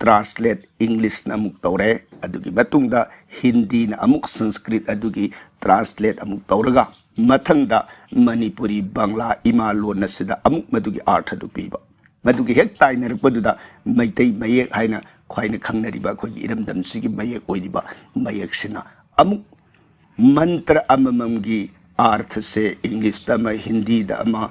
ꯇ꯭ꯔꯥꯟꯁꯂꯦꯠ ꯏꯪꯂꯤꯁꯅ ꯑꯃꯨꯛ ꯇꯧꯔꯦ, ꯑꯗꯨꯒꯤ ꯃꯇꯨꯡꯗ ꯍꯤꯟꯗꯤꯅ ꯑꯃꯨꯛ ꯁꯪꯁꯀ꯭ꯔꯤꯠ ꯑꯗꯨꯒꯤ ꯇ꯭ꯔꯥꯟꯁꯂꯦꯠ ꯑꯃꯨꯛ ꯇꯧꯔꯒ ꯃꯊꯪꯗ ꯃꯅꯤꯄꯨꯔꯤ ꯕꯪꯂꯥ ꯏꯃꯥ ꯂꯣꯟ ꯑꯁꯤꯗ ꯑꯃꯨꯛ ꯃꯗꯨꯒꯤ ꯑꯥꯔꯊꯗꯨ ꯄꯤꯕ꯫ ꯃꯗꯨꯒꯤ ꯍꯦꯛ ꯇꯥꯏꯅꯔꯛꯄꯗꯨꯗ ꯃꯩꯇꯩ ꯃꯌꯦꯛ ꯍꯥꯏꯅ ꯈ꯭ꯋꯥꯏꯅ ꯈꯪꯅꯔꯤꯕ ꯑꯩꯈꯣꯏꯒꯤ ꯏꯔꯝꯗꯝꯁꯤꯒꯤ ꯃꯌꯦꯛ ꯑꯣꯏꯔꯤꯕ ꯃꯌꯦꯛꯁꯤꯅ ꯑꯃꯨꯛ ꯃꯟꯇ꯭ꯔ ꯑꯃꯃꯝꯒꯤ ꯑꯥꯔꯊꯁꯦ ꯏꯪꯂꯤꯁꯇ ꯑꯃ, ꯍꯤꯟꯗꯤꯗ ꯑꯃ,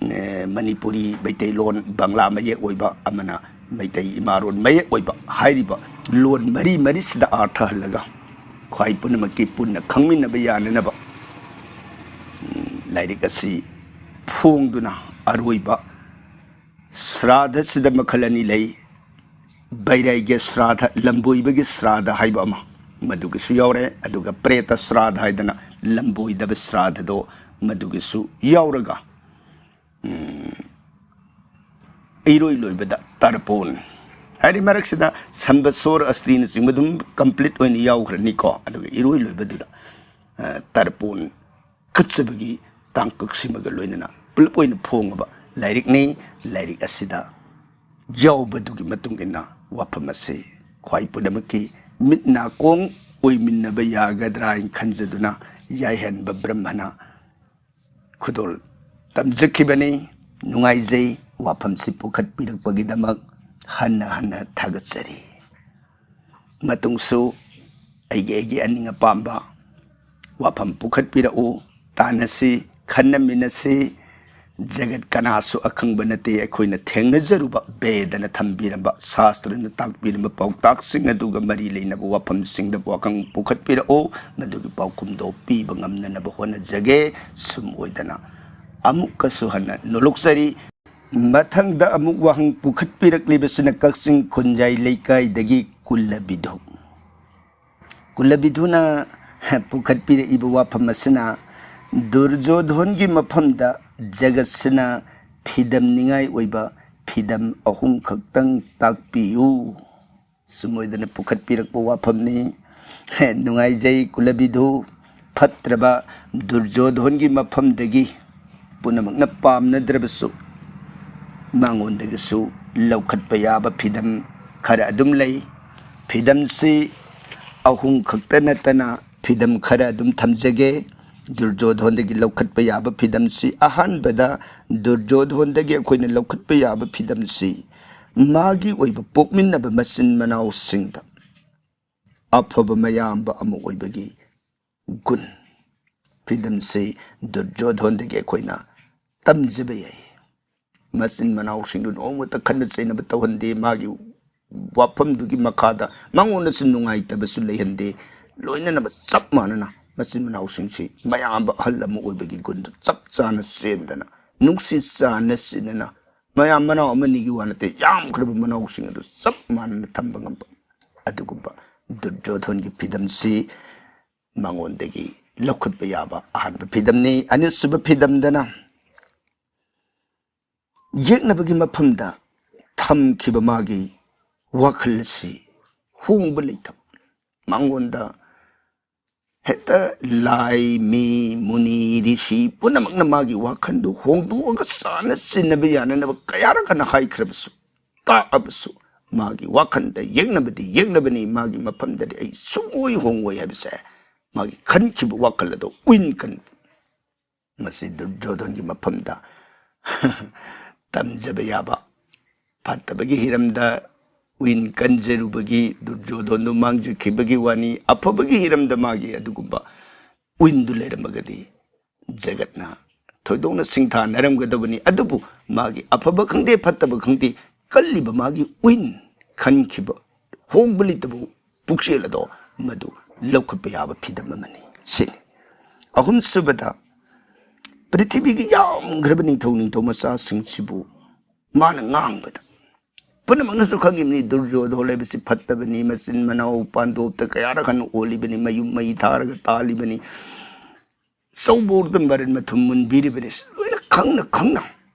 ꯑꯦ, ꯃꯅꯤꯄꯨꯔꯤ, ꯃꯩꯇꯩꯂꯣꯟ, ꯕꯪꯂꯥ ꯃꯌꯦꯛ ꯑꯣꯏꯕ ꯑꯃꯅ ꯃꯩꯇꯩ ꯏꯃꯥꯔꯣꯟ ꯃꯌꯦꯛ ꯑꯣꯏꯕ ꯍꯥꯏꯔꯤꯕ ꯂꯣꯟ ꯃꯔꯤ ꯃꯔꯤꯁꯤꯗ ꯑꯥꯔꯊ ꯍꯜꯂꯒ ꯈ꯭ꯋꯥꯏ ꯄꯨꯝꯅꯃꯛꯀꯤ ꯄꯨꯟꯅ ꯈꯪꯃꯤꯟꯅꯕ ꯌꯥꯅꯅꯕ, ꯎꯝ, ꯂꯥꯏꯔꯤꯛ ꯑꯁꯤ ꯐꯣꯡꯗꯨꯅ ꯑꯔꯣꯏꯕ ꯁ꯭ꯔꯥꯗꯁꯤꯗ ꯃꯈꯜ ꯑꯅꯤ ꯂꯩ꯫ ꯕꯩꯔꯩꯒ꯭ꯌ ꯁ꯭ꯔꯥꯗ, ꯂꯝꯕꯣꯏꯕꯒꯤ ꯁ꯭ꯔꯥꯗ ꯍꯥꯏꯕ ꯑꯃ, ꯃꯗꯨꯒꯤꯁꯨ ꯌꯥꯎꯔꯦ, ꯑꯗꯨꯒ ꯄ꯭ꯔꯦꯇ ꯁ꯭ꯔꯥꯗ ꯍꯥꯏꯗꯅ ꯂꯝꯕꯣꯏꯗꯕ ꯁ꯭ꯔꯥꯗꯗꯣ ꯃꯗꯨꯒꯤꯁꯨ ꯌꯥꯎꯔꯒ, ꯎꯝ, ꯏꯔꯣꯏ ꯂꯣꯏꯕꯗ ꯇꯔꯄꯣꯟ ꯍꯥꯏꯔꯤ ꯃꯔꯛꯁꯤꯗ ꯁꯝꯕꯁꯣꯔ ꯑꯁꯇꯤꯅꯆꯤꯡꯕ ꯑꯗꯨꯝ ꯀꯝꯄ꯭ꯂꯤꯠ ꯑꯣꯏꯅ ꯌꯥꯎꯈ꯭ꯔꯅꯤꯀꯣ꯫ ꯑꯗꯨꯒ ꯏꯔꯣꯏ ꯂꯣꯏꯕꯗꯨꯗ, ꯑ, ꯇꯔꯄꯣꯟ ꯀꯠꯆꯕꯒꯤ ꯇꯥꯡꯀꯛꯁꯤꯃꯒ ꯂꯣꯏꯅꯅ ꯄꯨꯂꯞ ꯑꯣꯏꯅ ꯐꯣꯡꯉꯕ ꯂꯥꯏꯔꯤꯛꯅꯤ꯫ ꯂꯥꯏꯔꯤꯛ ꯑꯁꯤꯗ ꯌꯥꯎꯕꯗꯨꯒꯤ ꯃꯇꯨꯡ ꯏꯟꯅ ꯋꯥꯐꯝ ꯑꯁꯤ ꯈ꯭ꯋꯥꯏ ꯄꯨꯝꯅꯃꯛꯀꯤ ꯃꯤꯠ ꯅꯥꯀꯣꯡ ꯑꯣꯏꯃꯤꯟꯅꯕ ꯌꯥꯒꯗ꯭ꯔꯥ ꯍꯥꯏꯅ ꯈꯟꯖꯗꯨꯅ ꯌꯥꯏꯍꯟꯕ ꯕ꯭ꯔꯍꯃꯅ ꯈꯨꯗꯣꯜ ꯇꯝꯖꯈꯤꯕꯅꯤ꯫ ꯅꯨꯡꯉꯥꯏꯖꯩ ꯋꯥꯐꯝꯁꯤ ꯄꯨꯈꯠꯄꯤꯔꯛꯄꯒꯤꯗꯃꯛ ꯍꯟꯅ ꯍꯟꯅ ꯊꯥꯒꯠꯆꯔꯤ꯫ ꯃꯇꯨꯡꯁꯨ ꯑꯩꯒꯤ, ꯑꯩꯒꯤ ꯑꯅꯤꯡ ꯑꯄꯥꯝꯕ ꯋꯥꯐꯝ ꯄꯨꯈꯠꯄꯤꯔꯛꯎ꯫ ꯇꯥꯟꯅꯁꯤ, ꯈꯟꯅꯃꯤꯟꯅꯁꯤ꯫ ꯖꯒꯠ ꯀꯅꯥꯁꯨ ꯑꯈꯪꯕ ꯅꯠꯇꯦ꯫ ꯑꯩꯈꯣꯏꯅ ꯊꯦꯡꯅꯖꯔꯨꯕ, ꯕꯦꯗꯅ ꯊꯝꯕꯤꯔꯝꯕ, ꯁꯥꯁꯇ꯭ꯔꯅ ꯇꯥꯛꯄꯤꯔꯝꯕ ꯄꯥꯎꯇꯥꯛꯁꯤꯡ ꯑꯗꯨꯒ ꯃꯔꯤ ꯂꯩꯅꯕ ꯋꯥꯐꯝꯁꯤꯡꯗ ꯋꯥꯈꯪ ꯄꯨꯈꯠꯄꯤꯔꯛꯎ꯫ ꯃꯗꯨꯒꯤ ꯄꯥꯎꯈꯨꯝꯗꯣ ꯄꯤꯕ ꯉꯝꯅꯅꯕ ꯍꯣꯠꯅꯖꯒꯦ꯫ ꯁꯨꯝ ꯑꯣꯏꯗꯅ ꯑꯃꯨꯛꯀꯁꯨ ꯍꯟꯅ ꯅꯣꯂꯨꯛꯆꯔꯤ꯫ ꯃꯊꯪꯗ ꯑꯃꯨꯛ ꯋꯥꯍꯪ ꯄꯨꯈꯠꯄꯤꯔꯛꯂꯤꯕꯁꯤꯅ ꯀꯛꯆꯤꯡ ꯈꯨꯟꯖꯥꯏ ꯂꯩꯀꯥꯏꯗꯒꯤ ꯀꯨꯂꯕꯤꯙꯨ꯫ ꯀꯨꯂꯕꯤꯙꯨꯅ ꯄꯨꯈꯠꯄꯤꯔꯛꯏꯕ ꯋꯥꯐꯝ ꯑꯁꯤꯅ, ꯗꯨꯔꯖꯣꯙꯣꯟꯒꯤ ꯃꯐꯝꯗ ꯖꯒꯠꯁꯤꯅ ꯐꯤꯗꯝꯅꯤꯡꯉꯥꯏ ꯑꯣꯏꯕ ꯐꯤꯗꯝ ꯑꯍꯨꯝ ꯈꯛꯇꯪ ꯇꯥꯛꯄꯤꯌꯨ꯫ ꯁꯨꯝ ꯑꯣꯏꯗꯅ ꯄꯨꯈꯠꯄꯤꯔꯛꯄ ꯋꯥꯐꯝꯅꯤ꯫ ꯍꯦ, ꯅꯨꯡꯉꯥꯏꯖꯩ ꯀꯨꯂꯕꯤꯙꯨ꯫ ꯐꯠꯇ꯭ꯔꯕ ꯗꯨꯔꯖꯣꯙꯣꯟꯒꯤ ꯃꯐꯝꯗꯒꯤ ꯄꯨꯝꯅꯃꯛꯅ ꯄꯥꯝꯅꯗ꯭ꯔꯕꯁꯨ ꯃꯉꯣꯟꯗꯒꯤꯁꯨ ꯂꯧꯈꯠꯄ ꯌꯥꯕ ꯐꯤꯗꯝ ꯈꯔ ꯑꯗꯨꯝ ꯂꯩ꯫ ꯐꯤꯗꯝꯁꯤ ꯑꯍꯨꯝ ꯈꯛꯇ ꯅꯠꯇꯅ ꯐꯤꯗꯝ ꯈꯔ ꯑꯗꯨꯝ ꯊꯝꯖꯒꯦ꯫ ꯗꯨꯔꯖꯣꯙꯣꯟꯗꯒꯤ ꯂꯧꯈꯠꯄ ꯌꯥꯕ ꯐꯤꯗꯝꯁꯤ, ꯑꯍꯥꯟꯕꯗ ꯗꯨꯔꯖꯣꯙꯣꯟꯗꯒꯤ ꯑꯩꯈꯣꯏꯅ ꯂꯧꯈꯠꯄ ꯌꯥꯕ ꯐꯤꯗꯝꯁꯤ, ꯃꯥꯒꯤ ꯑꯣꯏꯕ ꯄꯣꯛꯃꯤꯟꯅꯕ ꯃꯆꯤꯟ ꯃꯅꯥꯎꯁꯤꯡꯗ ꯑꯐꯕ ꯃꯌꯥꯝꯕ ꯑꯃ ꯑꯣꯏꯕꯒꯤ ꯒꯨꯟ, ꯐꯤꯗꯝꯁꯤ ꯗꯨꯔꯖꯣꯙꯣꯟꯗꯒꯤ ꯑꯩꯈꯣꯏꯅ ꯇꯝꯖꯕ ꯌꯥꯏ꯫ ꯃꯆꯤꯟ ꯃꯅꯥꯎꯁꯤꯡꯗꯨ ꯅꯣꯡꯃꯇ ꯈꯠꯅ ꯆꯩꯅꯕ ꯇꯧꯍꯟꯗꯦ꯫ ꯃꯥꯒꯤ ꯋꯥꯐꯝꯗꯨꯒꯤ ꯃꯈꯥꯗ ꯃꯉꯣꯟꯗꯁꯨ ꯅꯨꯡꯉꯥꯏꯇꯕꯁꯨ ꯂꯩꯍꯟꯗꯦ꯫ ꯂꯣꯏꯅꯅꯕ ꯆꯞ ꯃꯥꯟꯅꯅ ꯃꯆꯤꯟ ꯃꯅꯥꯎꯁꯤꯡꯁꯤ ꯃꯌꯥꯝꯕ ꯑꯍꯜ ꯑꯃ ꯑꯣꯏꯕꯒꯤ ꯒꯨꯟꯗꯨ ꯆꯞ ꯆꯥꯅ ꯆꯦꯟꯗꯅ, ꯅꯨꯡꯁꯤ ꯆꯥꯟꯅ ꯆꯤꯟꯅꯅ, ꯃꯌꯥꯝ ꯃꯅꯥꯎ ꯑꯃꯅꯤꯒꯤ ꯋꯥ ꯅꯠꯇꯦ, ꯌꯥꯝꯈ꯭ꯔꯕ ꯃꯅꯥꯎꯁꯤꯡ ꯑꯗꯨ ꯆꯞ ꯃꯥꯟꯅꯅ ꯊꯝꯕ ꯉꯝꯕ ꯑꯗꯨꯒꯨꯝꯕ ꯗꯨꯔꯖꯣꯙꯣꯟꯒꯤ ꯐꯤꯗꯝꯁꯤ ꯃꯉꯣꯟꯗꯒꯤ ꯂꯧꯈꯠꯄ ꯌꯥꯕ ꯑꯍꯥꯟꯕ ꯐꯤꯗꯝꯅꯤ꯫ ꯑꯅꯤꯁꯨꯕ ꯐꯤꯗꯝꯗꯅ ꯌꯦꯛꯅꯕꯒꯤ ꯃꯐꯝꯗ ꯊꯝꯈꯤꯕ ꯃꯥꯒꯤ ꯋꯥꯈꯜ ꯑꯁꯤ ꯍꯣꯡꯕ ꯂꯩꯇꯕ, ꯃꯉꯣꯟꯗ ꯍꯦꯛꯇ ꯂꯥꯏ, ꯃꯤ, ꯃꯨꯅꯤ, ꯔꯤꯁꯤ ꯄꯨꯝꯅꯃꯛꯅ ꯃꯥꯒꯤ ꯋꯥꯈꯜꯗꯨ ꯍꯣꯡꯗꯣꯛꯑꯒ ꯆꯥꯅ ꯆꯤꯟꯅꯕ ꯌꯥꯅꯅꯕ ꯀꯌꯥꯔꯛ ꯍꯟꯅ ꯍꯥꯏꯈ꯭ꯔꯕꯁꯨ, ꯇꯥꯛꯑꯕꯁꯨ, ꯃꯥꯒꯤ ꯋꯥꯈꯜꯗ ꯌꯦꯛꯅꯕꯗꯤ ꯌꯦꯛꯅꯕꯅꯤ, ꯃꯥꯒꯤ ꯃꯐꯝꯗꯗꯤ ꯑꯩ ꯁꯨꯡꯑꯣꯏ ꯍꯣꯡꯉꯣꯏ ꯍꯥꯏꯕꯁꯦ, ꯃꯥꯒꯤ ꯈꯟꯈꯤꯕ ꯋꯥꯈꯜ ꯑꯗꯨ ꯋꯤꯟ ꯀꯟ ꯃꯁꯤ ꯗꯨꯔꯖꯣꯙꯟꯒꯤ ꯃꯐꯝꯗ ꯇꯝꯖꯕ ꯌꯥꯕ꯫ ꯐꯠꯇꯕꯒꯤ ꯍꯤꯔꯝꯗ ꯋꯤꯟ ꯀꯟꯖꯔꯨꯕꯒꯤ ꯗꯨꯔꯖꯣꯙꯟꯗꯨ ꯃꯥꯡꯖꯈꯤꯕꯒꯤ ꯋꯥꯅꯤ꯫ ꯑꯐꯕꯒꯤ ꯍꯤꯔꯝꯗ ꯃꯥꯒꯤ ꯑꯗꯨꯒꯨꯝꯕ ꯋꯤꯟꯗꯨ ꯂꯩꯔꯝꯃꯒꯗꯤ ꯖꯒꯠꯅ ꯊꯣꯏꯗꯣꯛꯅ ꯁꯤꯡꯊꯥꯅꯔꯝꯒꯗꯕꯅꯤ꯫ ꯑꯗꯨꯕꯨ ꯃꯥꯒꯤ ꯑꯐꯕ ꯈꯪꯗꯦ, ꯐꯠꯇꯕ ꯈꯪꯗꯦ, ꯀꯜꯂꯤꯕ ꯃꯥꯒꯤ ꯋꯤꯟ ꯈꯟꯈꯤꯕ ꯍꯣꯡꯕ ꯂꯩꯇꯕ ꯄꯨꯛꯆꯦꯜ ꯑꯗꯣ ꯃꯗꯨ ꯂꯧꯈꯠꯄ ꯌꯥꯕ ꯐꯤꯗꯝ ꯑꯃꯅꯤ꯫ ꯁꯤꯅꯤ꯫ ꯑꯍꯨꯝꯁꯨꯕꯗ, ꯄ꯭ꯔꯤꯊꯤꯕꯤꯒꯤ ꯌꯥꯝꯈ꯭ꯔꯕ ꯅꯤꯡꯊꯧ ꯅꯤꯡꯊꯧ ꯃꯆꯥꯁꯤꯡꯁꯤꯕꯨ ꯃꯥꯅ ꯉꯥꯡꯕꯗ ꯄꯨꯝꯅꯃꯛꯅꯁꯨ ꯈꯪꯉꯤꯕꯅꯤ, ꯗꯨꯔꯖꯣꯙꯣꯟ ꯍꯥꯏꯕꯁꯤ ꯐꯠꯇꯕꯅꯤ, ꯃꯆꯤꯟ ꯃꯅꯥꯎ ꯄꯥꯟꯗꯣꯞꯇ ꯀꯌꯥꯔꯛ ꯍꯟꯅ ꯑꯣꯜꯂꯤꯕꯅꯤ, ꯃꯌꯨꯝ ꯃꯩ ꯊꯥꯔꯒ ꯇꯥꯜꯂꯤꯕꯅꯤ, ꯆꯧꯕꯣꯔꯗ ꯃꯔꯟ ꯃꯊꯨꯝ ꯃꯨꯟꯕꯤꯔꯤꯕꯅꯤ꯫ ꯂꯣꯏꯅ ꯈꯪꯅ ꯈꯪꯅ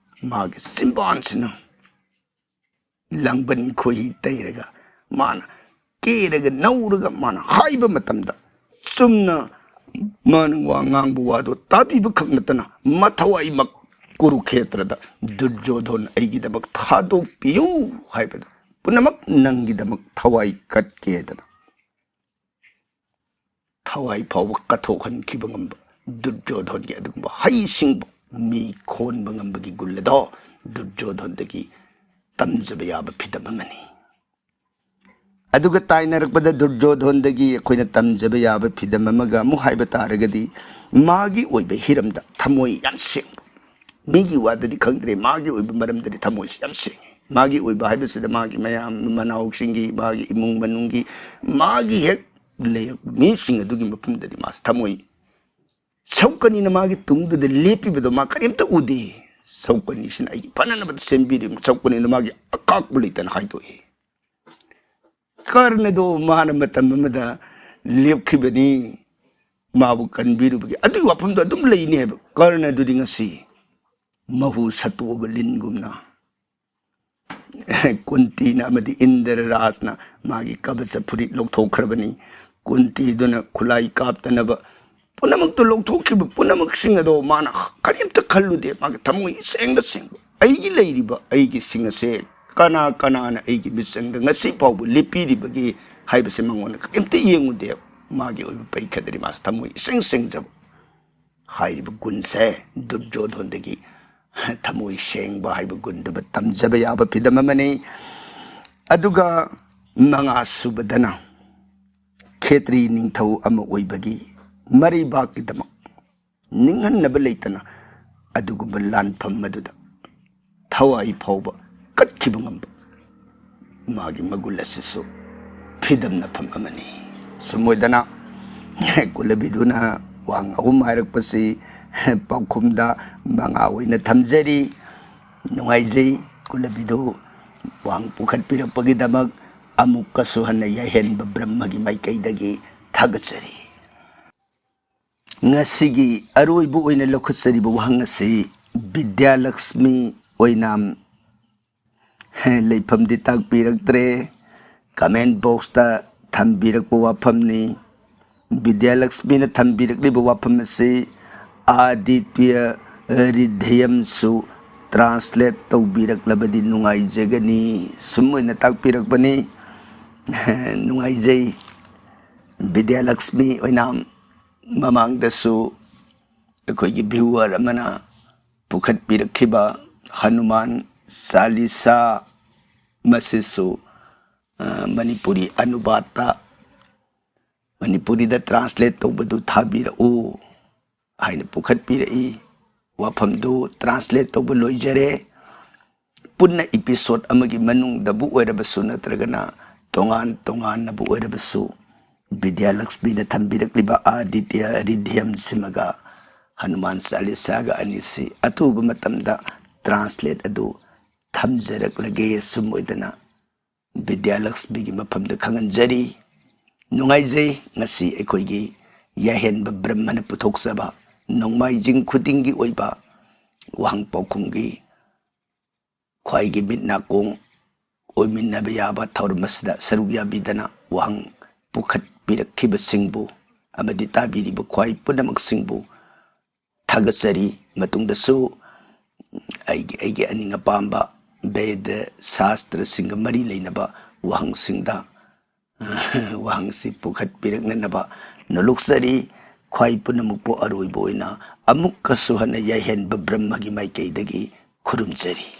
ꯃꯥꯒꯤ ꯆꯤꯝꯕꯥꯟꯁꯤꯅ ꯂꯥꯡꯕꯟ ꯈꯣꯏꯍꯤ ꯇꯩꯔꯒ, ꯃꯥꯅ ꯀꯦꯔꯒ ꯅꯧꯔꯒ ꯃꯥꯅ ꯍꯥꯏꯕ ꯃꯇꯝꯗ, ꯆꯨꯝꯅ ꯃꯥꯅ ꯋꯥ ꯉꯥꯡꯕ ꯋꯥꯗꯣ ꯇꯥꯕꯤꯕ ꯈꯛ ꯅꯠꯇꯅ, ꯃꯊꯋꯥꯏꯃꯛ ꯀꯨꯔꯨꯈꯦꯇ꯭ꯔꯗ, "ꯗꯨꯔꯖꯣꯙꯣꯟ, ꯑꯩꯒꯤꯗꯃꯛ ꯊꯥꯗꯣꯛꯄꯤꯌꯨ" ꯍꯥꯏꯕꯗ, "ꯄꯨꯝꯅꯃꯛ ꯅꯪꯒꯤꯗꯃꯛ ꯊꯋꯥꯏ ꯀꯠꯀꯦꯗꯅ" ꯊꯋꯥꯏ ꯐꯥꯎꯕ ꯀꯠꯊꯣꯛꯍꯟꯈꯤꯕ ꯉꯝꯕ ꯗꯨꯔꯖꯣꯙꯣꯟꯒꯤ ꯑꯗꯨꯒꯨꯝꯕ ꯍꯩꯁꯤꯡꯕ, ꯃꯤ ꯈꯣꯟꯕ ꯉꯝꯕꯒꯤ ꯒꯨꯟ ꯑꯗꯣ ꯗꯨꯔꯖꯣꯙꯣꯟꯗꯒꯤ ꯇꯝꯖꯕ ꯌꯥꯕ ꯐꯤꯗꯝ ꯑꯃꯅꯤ꯫ ꯑꯗꯨꯒ ꯇꯥꯏꯅꯔꯛꯄꯗ ꯗꯨꯔꯖꯣꯙꯣꯟꯗꯒꯤ ꯑꯩꯈꯣꯏꯅ ꯇꯝꯖꯕ ꯌꯥꯕ ꯐꯤꯗꯝ ꯑꯃꯒ ꯑꯃꯨꯛ ꯍꯥꯏꯕ ꯇꯥꯔꯒꯗꯤ, ꯃꯥꯒꯤ ꯑꯣꯏꯕ ꯍꯤꯔꯝꯗ ꯊꯃꯣꯏ ꯌꯥꯝ ꯁꯦꯡꯕ, ꯃꯤꯒꯤ ꯋꯥꯗꯗꯤ ꯈꯪꯗ꯭ꯔꯦ, ꯃꯥꯒꯤ ꯑꯣꯏꯕ ꯃꯔꯝꯗꯗꯤ ꯊꯃꯣꯏꯁꯤ ꯌꯥꯝ ꯁꯦꯡꯉꯤ꯫ ꯃꯥꯒꯤ ꯑꯣꯏꯕ ꯍꯥꯏꯕꯁꯤꯗ ꯃꯥꯒꯤ ꯃꯌꯥꯝ ꯃꯅꯥꯎꯁꯤꯡꯒꯤ, ꯃꯥꯒꯤ ꯏꯃꯨꯡ ꯃꯅꯨꯡꯒꯤ, ꯃꯥꯒꯤ ꯍꯦꯛ ꯂꯩꯔꯛꯄ ꯃꯤꯁꯤꯡ ꯑꯗꯨꯒꯤ ꯃꯐꯝꯗꯗꯤ ꯃꯥꯁꯤ ꯊꯃꯣꯏ ꯁꯧꯀꯅꯤꯅ ꯃꯥꯒꯤ ꯇꯨꯡꯗꯨꯗ ꯂꯦꯞꯄꯤꯕꯗꯣ ꯃꯥ ꯀꯔꯤꯝꯇ ꯎꯗꯦ꯫ ꯁꯧꯀꯅꯤꯁꯤꯅ ꯑꯩꯒꯤ ꯐꯅꯅꯕꯗ ꯁꯦꯝꯕꯤꯔꯤꯕ ꯁꯧꯀꯅꯤꯗꯣ ꯃꯥꯒꯤ ꯑꯀꯥꯛꯄ ꯂꯩꯇꯅ ꯍꯥꯏꯗꯣꯛꯏ꯫ ꯀꯔꯅꯗꯣ ꯃꯥꯅ ꯃꯇꯝ ꯑꯃꯗ ꯂꯦꯞꯈꯤꯕꯅꯤ, ꯃꯥꯕꯨ ꯀꯟꯕꯤꯔꯨꯕꯒꯤ꯫ ꯑꯗꯨꯒꯤ ꯋꯥꯐꯝꯗꯣ ꯑꯗꯨꯝ ꯂꯩꯅꯦꯕ꯫ ꯀꯔꯅꯗꯨꯗꯤ ꯉꯁꯤ ꯃꯍꯨ ꯁꯠꯇꯣꯛꯑꯕ ꯂꯤꯟꯒꯨꯝꯅ, ꯀꯨꯟꯇꯤꯅ ꯑꯃꯗꯤ ꯏꯟꯗ꯭ꯔ ꯔꯥꯖꯅ ꯃꯥꯒꯤ ꯀꯕꯆ ꯐꯨꯔꯤꯠ ꯂꯧꯊꯣꯛꯈ꯭ꯔꯕꯅꯤ꯫ ꯀꯨꯟꯇꯤꯗꯨꯅ ꯈꯨꯠꯂꯥꯏ ꯀꯥꯞꯇꯅꯕ ꯄꯨꯝꯅꯃꯛꯇꯨ ꯂꯧꯊꯣꯛꯈꯤꯕ ꯄꯨꯝꯅꯃꯛꯁꯤꯡ ꯑꯗꯣ ꯃꯥꯅ ꯀꯔꯤꯝꯇ ꯈꯜꯂꯨꯗꯦ꯫ ꯃꯥꯒꯤ ꯊꯃꯣꯏ ꯁꯦꯡꯅ ꯁꯦꯡꯕ, "ꯑꯩꯒꯤ ꯂꯩꯔꯤꯕ ꯑꯩꯒꯤꯁꯤꯡ ꯑꯁꯦ ꯀꯅꯥ ꯀꯅꯥꯅ ꯑꯩꯒꯤ ꯃꯤꯠꯆꯪꯗ ꯉꯁꯤ ꯐꯥꯎꯕ ꯂꯦꯞꯄꯤꯔꯤꯕꯒꯦ?" ꯍꯥꯏꯕꯁꯦ ꯃꯉꯣꯟꯗ ꯀꯔꯤꯝꯇ ꯌꯦꯡꯉꯨꯗꯦ꯫ ꯃꯥꯒꯤ ꯑꯣꯏꯕ ꯄꯩꯈꯗ꯭ꯔꯤ ꯃꯥꯁꯦ ꯊꯃꯣꯏ ꯏꯁꯦꯡ ꯁꯦꯡꯖꯕ꯫ ꯍꯥꯏꯔꯤꯕ ꯒꯨꯟꯁꯦ ꯗꯨꯔꯖꯣꯙꯣꯟꯗꯒꯤ ꯊꯃꯣꯏ ꯁꯦꯡꯕ ꯍꯥꯏꯕ ꯒꯨꯟꯗꯨꯕ ꯇꯝꯖꯕ ꯌꯥꯕ ꯐꯤꯗꯝ ꯑꯃꯅꯤ꯫ ꯑꯗꯨꯒ ꯃꯉꯥ ꯁꯨꯕꯗꯅ ꯈꯦꯇ꯭ꯔꯤ ꯅꯤꯡꯊꯧ ꯑꯃ ꯑꯣꯏꯕꯒꯤ ꯃꯔꯩꯕꯥꯛꯀꯤꯗꯃꯛ ꯅꯤꯡꯍꯟꯅꯕ ꯂꯩꯇꯅ ꯑꯗꯨꯒꯨꯝꯕ ꯂꯥꯟꯐꯝ ꯑꯗꯨꯗ ꯊꯋꯥꯏ ꯐꯥꯎꯕ ꯀꯠꯈꯤꯕ ꯉꯝꯕ ꯃꯥꯒꯤ ꯃꯒꯨꯟ ꯑꯁꯤꯁꯨ ꯐꯤꯗꯝꯅꯐꯝ ꯑꯃꯅꯤ꯫ ꯁꯨꯝ ꯑꯣꯏꯗꯅ ꯀꯨꯂꯕꯤꯗꯨꯅ ꯋꯥꯍꯪ ꯑꯍꯨꯝ ꯍꯥꯏꯔꯛꯄꯁꯤ ꯄꯥꯎꯈꯨꯝꯗ ꯃꯉꯥ ꯑꯣꯏꯅ ꯊꯝꯖꯔꯤ꯫ ꯅꯨꯡꯉꯥꯏꯖꯩ꯫ ꯀꯨꯂꯕꯤꯗꯨ ꯋꯥꯍꯪ ꯄꯨꯈꯠꯄꯤꯔꯛꯄꯒꯤꯗꯃꯛ ꯑꯃꯨꯛꯀꯁꯨ ꯍꯟꯅ ꯌꯥꯏꯍꯦꯟꯕ ꯕ꯭ꯔꯍ꯭ꯃꯒꯤ ꯃꯥꯏꯀꯩꯗꯒꯤ ꯊꯥꯒꯠꯆꯔꯤ꯫ ꯉꯁꯤꯒꯤ ꯑꯔꯣꯏꯕ ꯑꯣꯏꯅ ꯂꯧꯈꯠꯆꯔꯤꯕ ꯋꯥꯍꯪ ꯑꯁꯤ ꯕꯤꯗ꯭ꯌꯥꯂꯛꯁꯃꯤ ꯑꯣꯏꯅꯥꯝ, ꯂꯩꯐꯝꯗꯤ ꯇꯥꯛꯄꯤꯔꯛꯇ꯭ꯔꯦ, comment boxꯇ ꯊꯝꯕꯤꯔꯛꯄ ꯋꯥꯐꯝꯅꯤ꯫ ꯕꯤꯗ꯭ꯌꯥꯂꯛꯁꯃꯤꯅ ꯊꯝꯕꯤꯔꯛꯂꯤꯕ ꯋꯥꯐꯝ ꯑꯁꯤ ꯑꯥꯗꯤꯇ꯭ꯌ ꯍ꯭ꯔꯤꯗꯌꯝꯁꯨ translate ꯇꯧꯕꯤꯔꯛꯂꯕꯗꯤ ꯅꯨꯡꯉꯥꯏꯖꯒꯅꯤ꯫ ꯁꯨꯝ ꯑꯣꯏꯅ ꯇꯥꯛꯄꯤꯔꯛꯄꯅꯤ꯫ ꯅꯨꯡꯉꯥꯏꯖꯩ꯫ ꯕꯤꯗ꯭ꯌꯥꯂꯛꯁꯃꯤ ꯑꯣꯏꯅꯥꯝ, ꯃꯃꯥꯡꯗꯁꯨ ꯑꯩꯈꯣꯏꯒꯤ viewer ꯑꯃꯅ ꯄꯨꯈꯠꯄꯤꯔꯛꯈꯤꯕ ꯍꯅꯨꯃꯥꯟ ꯆꯥꯂꯤꯁꯥ, ꯃꯁꯤꯁꯨ, ꯑ, ꯃꯅꯤꯄꯨꯔꯤ ꯑꯅꯨꯕꯥꯗꯇ, ꯃꯅꯤꯄꯨꯔꯤꯗ translate ꯇꯧꯕꯗꯨ ꯊꯥꯕꯤꯔꯛꯎ ꯍꯥꯏꯅ ꯄꯨꯈꯠꯄꯤꯔꯛꯏ꯫ ꯋꯥꯐꯝꯗꯨ translate ꯇꯧꯕ ꯂꯣꯏꯖꯔꯦ꯫ ꯄꯨꯟꯅ episode ꯑꯃꯒꯤ ꯃꯅꯨꯡꯗꯕꯨ ꯑꯣꯏꯔꯕꯁꯨ ꯅꯠꯇ꯭ꯔꯒꯅ ꯇꯣꯉꯥꯟ ꯇꯣꯉꯥꯟꯅꯕꯨ ꯑꯣꯏꯔꯕꯁꯨ, ꯕꯤꯗ꯭ꯌꯥꯂꯛꯁꯃꯤꯅ ꯊꯝꯕꯤꯔꯛꯂꯤꯕ ꯑꯥꯗꯤꯇ꯭ꯌ ꯍ꯭ꯔꯤꯗꯌꯝꯁꯤꯃꯒ ꯍꯅꯨꯃꯥꯟ ꯆꯥꯂꯤꯁꯥꯒ ꯑꯅꯤꯁꯤ ꯑꯊꯨꯕ ꯃꯇꯝꯗ translate ꯑꯗꯨ ꯊꯝꯖꯔꯛꯂꯒꯦ꯫ ꯁꯨꯝ ꯑꯣꯏꯗꯅ ꯕꯤꯗ꯭ꯌꯥꯂꯛꯁꯃꯤꯒꯤ ꯃꯐꯝꯗ ꯈꯪꯍꯟꯖꯔꯤ꯫ ꯅꯨꯡꯉꯥꯏꯖꯩ꯫ ꯉꯁꯤ ꯑꯩꯈꯣꯏꯒꯤ ꯌꯥꯏꯍꯦꯟꯕ ꯕ꯭ꯔꯍ꯭ꯃꯅ ꯄꯨꯊꯣꯛꯆꯕ ꯅꯣꯡꯃꯥꯏꯖꯤꯡ ꯈꯨꯗꯤꯡꯒꯤ ꯑꯣꯏꯕ ꯋꯥꯍꯪ ꯄꯥꯎꯈꯨꯝꯒꯤ ꯈ꯭ꯋꯥꯏꯒꯤ ꯃꯤꯠ ꯅꯥꯀꯣꯡ ꯑꯣꯏꯃꯤꯟꯅꯕ ꯌꯥꯕ ꯊꯧꯔꯝ ꯑꯁꯤꯗ ꯁꯔꯨꯛ ꯌꯥꯕꯤꯗꯅ ꯋꯥꯍꯪ ꯄꯨꯈꯠꯄꯤꯔꯛꯈꯤꯕꯁꯤꯡꯕꯨ ꯑꯃꯗꯤ ꯇꯥꯕꯤꯔꯤꯕ ꯈ꯭ꯋꯥꯏ ꯄꯨꯝꯅꯃꯛꯁꯤꯡꯕꯨ ꯊꯥꯒꯠꯆꯔꯤ꯫ ꯃꯇꯨꯡꯗꯁꯨ ꯑꯩꯒꯤ, ꯑꯩꯒꯤ ꯑꯅꯤꯡ ꯑꯄꯥꯝꯕ ꯕꯦꯗ ꯁꯥꯁꯇ꯭ꯔꯁꯤꯡꯒ ꯃꯔꯤ ꯂꯩꯅꯕ ꯋꯥꯍꯪꯁꯤꯡꯗ ꯋꯥꯍꯪꯁꯤ ꯄꯨꯈꯠꯄꯤꯔꯛꯅꯅꯕ ꯅꯣꯂꯨꯛꯆꯔꯤ꯫ ꯈ꯭ꯋꯥꯏ ꯄꯨꯝꯅꯃꯛꯄꯨ ꯑꯔꯣꯏꯕ ꯑꯣꯏꯅ ꯑꯃꯨꯛꯀꯁꯨ ꯍꯟꯅ ꯌꯥꯏꯍꯦꯟꯕ ꯕ꯭ꯔꯍ꯭ꯃꯒꯤ ꯃꯥꯏꯀꯩꯗꯒꯤ ꯈꯨꯔꯨꯝꯖꯔꯤ꯫